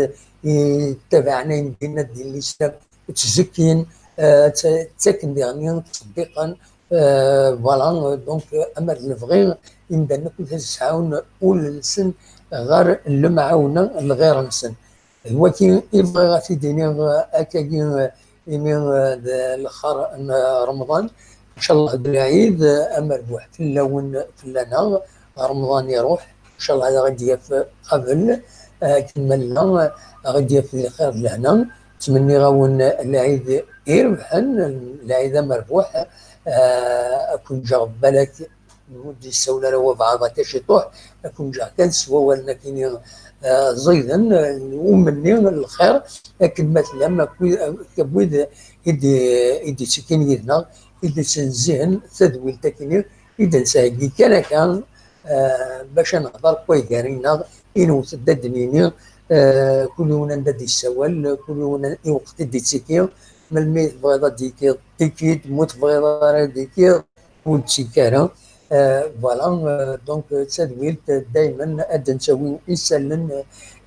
i ttabaɛen ayen dinna d l'islam, ttzekkin, eh, tt-, ttaken diɣen, ttṣeddiqen, eh, voilà, donc, eh, ama d lebɣi, imdanen akk ad sɛun ul-nsen ɣer lemɛawna n lɣir-nsen. D wagi i bɣiɣ ad t-id-iniɣ, eh, akkagi, eh, imi, eh, d lexxer n, eh, Remḍan. Ncallah d lɛid, eh, amerbuḥ fell-awen, fell-aneɣ. Remḍan iruḥ, ncallah ad aɣ-id-yaf qabel, eh, akken ma nella, eh, aɣ-id-yaf di lxir d lehna. Ttmenniɣ-awen lɛid irebḥen, lɛid amerbuḥ, eh, ad ken-ǧǧeɣ balak ur d-yessawel ara wabɛaḍ akka ciṭuḥ, ad ken-ǧǧeɣ kan s wawalen akini, eh, ẓiden, eh, umenni, lxir, akken ma tellam, akk wid, akk wid i d-, i d-yettekkin yid-neɣ, i d-yettnezzihen tadwilt akini i d-nettheggi kan akka, eh, bac ad nehḍer deg waygar-nneɣ, i newwet-d ad d-nini, eh, kul yiwen anda d-yessawal, kul yiwen i weqt i d-yettekki, melmi tebɣiḍ ad d-tekkiḍ, tekki-d, ma ur tebɣiḍ ara ad d-tekkiḍ, ur d-ttekki ara. Eh, voilà, eh, donc, eh, d tadwilt, eh, daymen ad d-nettawi isallen,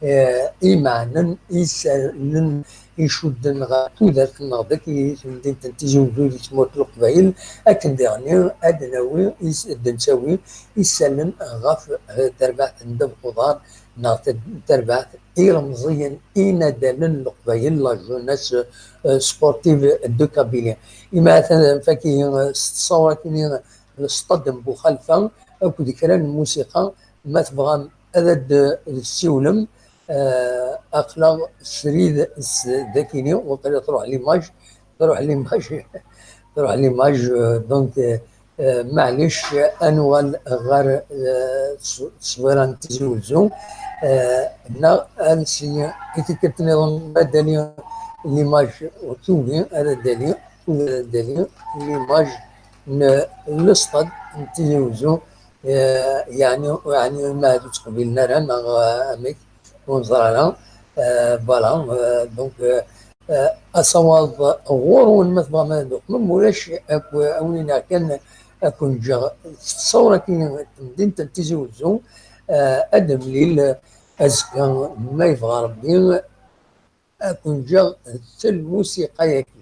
eh, imeɛnen, isallen icudden ɣer tudert-nneɣ dagi di temdint n Tizi Uzzu di tmurt n Leqbayel, akken diɣenni ad d-nawi is-, ad d-nettawi isallen ɣef, eh, terbaɛt n ddabex uḍar neɣ tar-, tarbaɛt ilemẓiyen inadalen n Leqbayel, la jeunesse, eh, sportive de Kabylie. Imi atan faki, eh, s ttṣawat-nni, eh, le stade n Buxalfa akked kra n lmusiqa, ma tebɣam ad d-tessiwlem, Euh, aql-aɣ srid s-, d akini, waqila truḥ l'image, truḥ l'image, truḥ l'image, euh, donc, euh, euh, maɛlic, ad nuɣal ɣer, euh, s-, tteswira n Tizi Wezzu, euh, neɣ ad nsi i tikkelt nniḍen ma dali l'image ur tugi ara dali, ur ara dali l'image n l'stade n Tizi Wezzu, euh, yeɛni, yeɛni ma ad ur ttqebilen ara neɣ, euh, amek. Ur neẓri ara. Euh, voilà, euh, donc, euh, euh, asawaḍ ɣur-wen ma tebɣam ad d-tuqmem, ulac akk, a wen-iniɣ kan ad ken-ǧǧeɣ s tṣawra-agi n temdint n Tizi Wezzu, euh, ad nemlil azekka ma yebɣa Rebbi, ad ken-ǧǧeɣ d lmusiqa-yagi.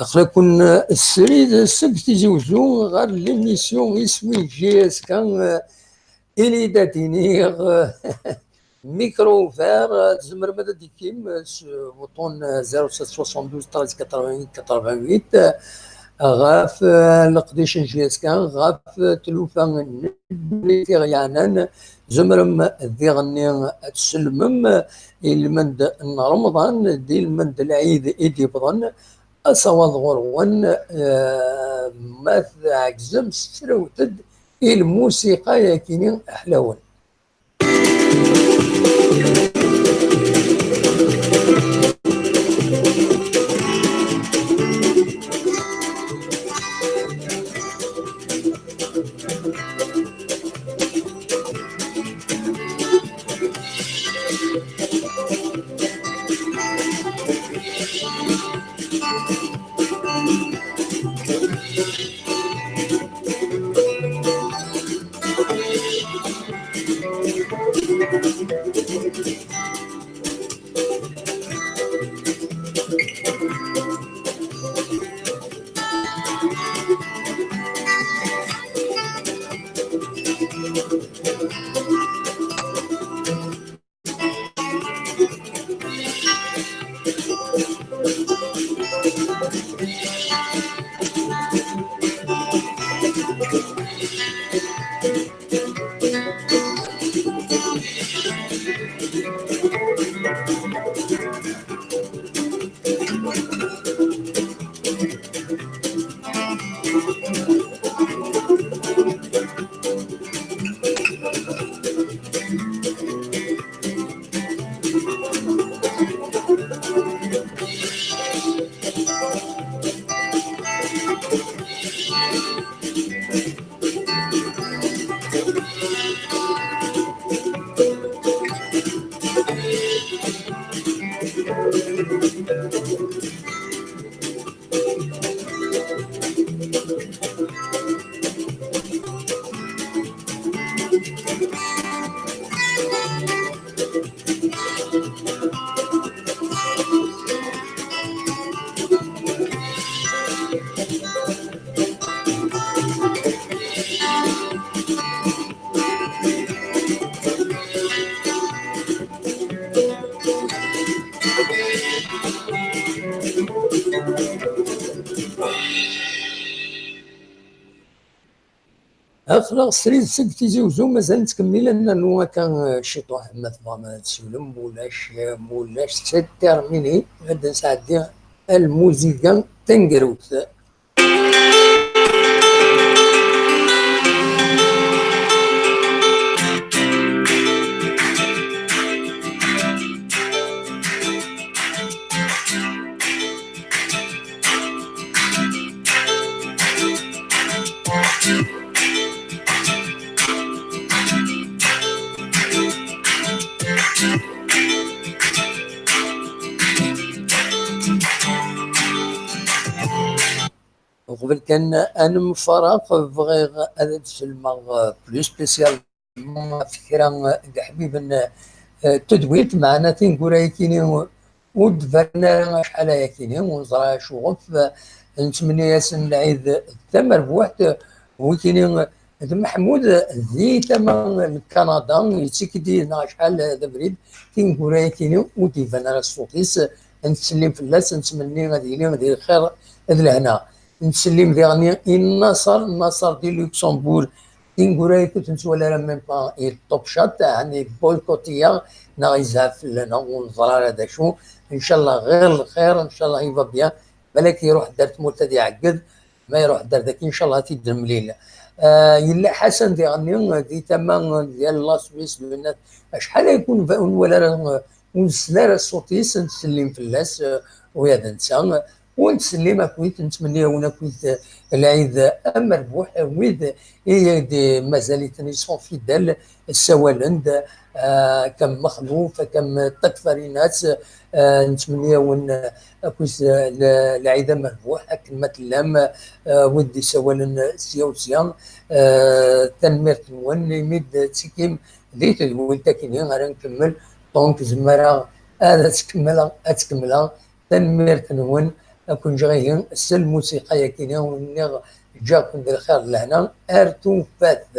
Aql-aken srid seg Tizi Wezzu ɣer l'émission iswi J S K, euh, il est à tenir, euh, micro ouvert, euh, tzemrem ad d-tekkrim, euh, s wuṭṭun, euh, zéro sept soixante-douze treize quatre-vingt-huit quatre-vingt-huit, euh, ɣef, euh, leqdic n J S K, ɣef, euh, tlufa n ddunit i ɣ-yeɛnan, tzemrem diɣenni ad tsellmem i lmend n Remḍan, d ilmend n lɛid i d-yewwḍen, asawaḍ ɣur-wen, eh, ma tɛegzem, srewtet i lmusiqa-yagi-ni ḥlawen. Aql-aɣ srid seg Tizi Uzzu, mazal nettkemmil ad nernu akka, eh, ciṭuḥ, ma tebɣam ad tessiwlem, ulac, eh, ulac, c'est terminé, ad nesɛeddi almuziga taneggarut. Uqbel kan ad nemfaraq, bɣiɣ ad d-sellmeɣ, euh, plus spécialement ɣef kra n leḥbiben, euh, n tedwilt, meɛna tineggura-yakini ur d-banen ara acḥal ayakini, ur neẓra acuɣef. Nettmenni-asen lɛid d tamerbuḥt. Wikini d Meḥmud di tama n Kanada, yettekki-d yid-neɣ acḥal d abrid. Tineggura-yakini ur d-iban ara ṣṣut-is. Nettsellim fell-as, nettmenni ad yili di lxir d lehna. Nettsellim diɣen i Naṣer, Naṣer di Luxembourg. Tineggura ur t-nettwali ara même pas i Top Shot, ɛni boycott-iyi neɣ yezha fell-aneɣ, ur neẓri ara d acu. Ncallah ɣir lxir, ncallah il va bien. Balak iruḥ-d ar tmurt ad iɛegged, ma iruḥ-d ar daki, ncallah ad t-id-nemlil. Ah, yella Ḥasan diɣenni di tama deg la Suisse, d winna acḥal ay kun ur nwala ara, ur nsel ara ṣṣut-is, nettsellim fell-as, ah, uya d netta. Ur nettsellim akkit, nettmenni-awen akkit, eh, lɛid amerbuḥ, eh, wid i d-mazal-iten, ils sont fidèles, ssawalen-d, eh, akka am Mexluf, akka am Ṭṭakfarinat, eh, nettmenni-awen, eh, akkit, eh, l-, lɛid amerbuḥ, akken ma tellam, eh, wid d-issawalen sya u sya, eh, tanemmirt-nwen, imi d-tettikim di tedwilt akkin ara nkemmel, donc zemreɣ ad tt-kemmleɣ, ad tt-kemmleɣ. Tanemmirt-nwen, ad ken-ǧǧeɣ ihi s lmusiqa-yakini, ur nniɣ ǧǧiɣ-ken di lxir d lehna, ar tufat.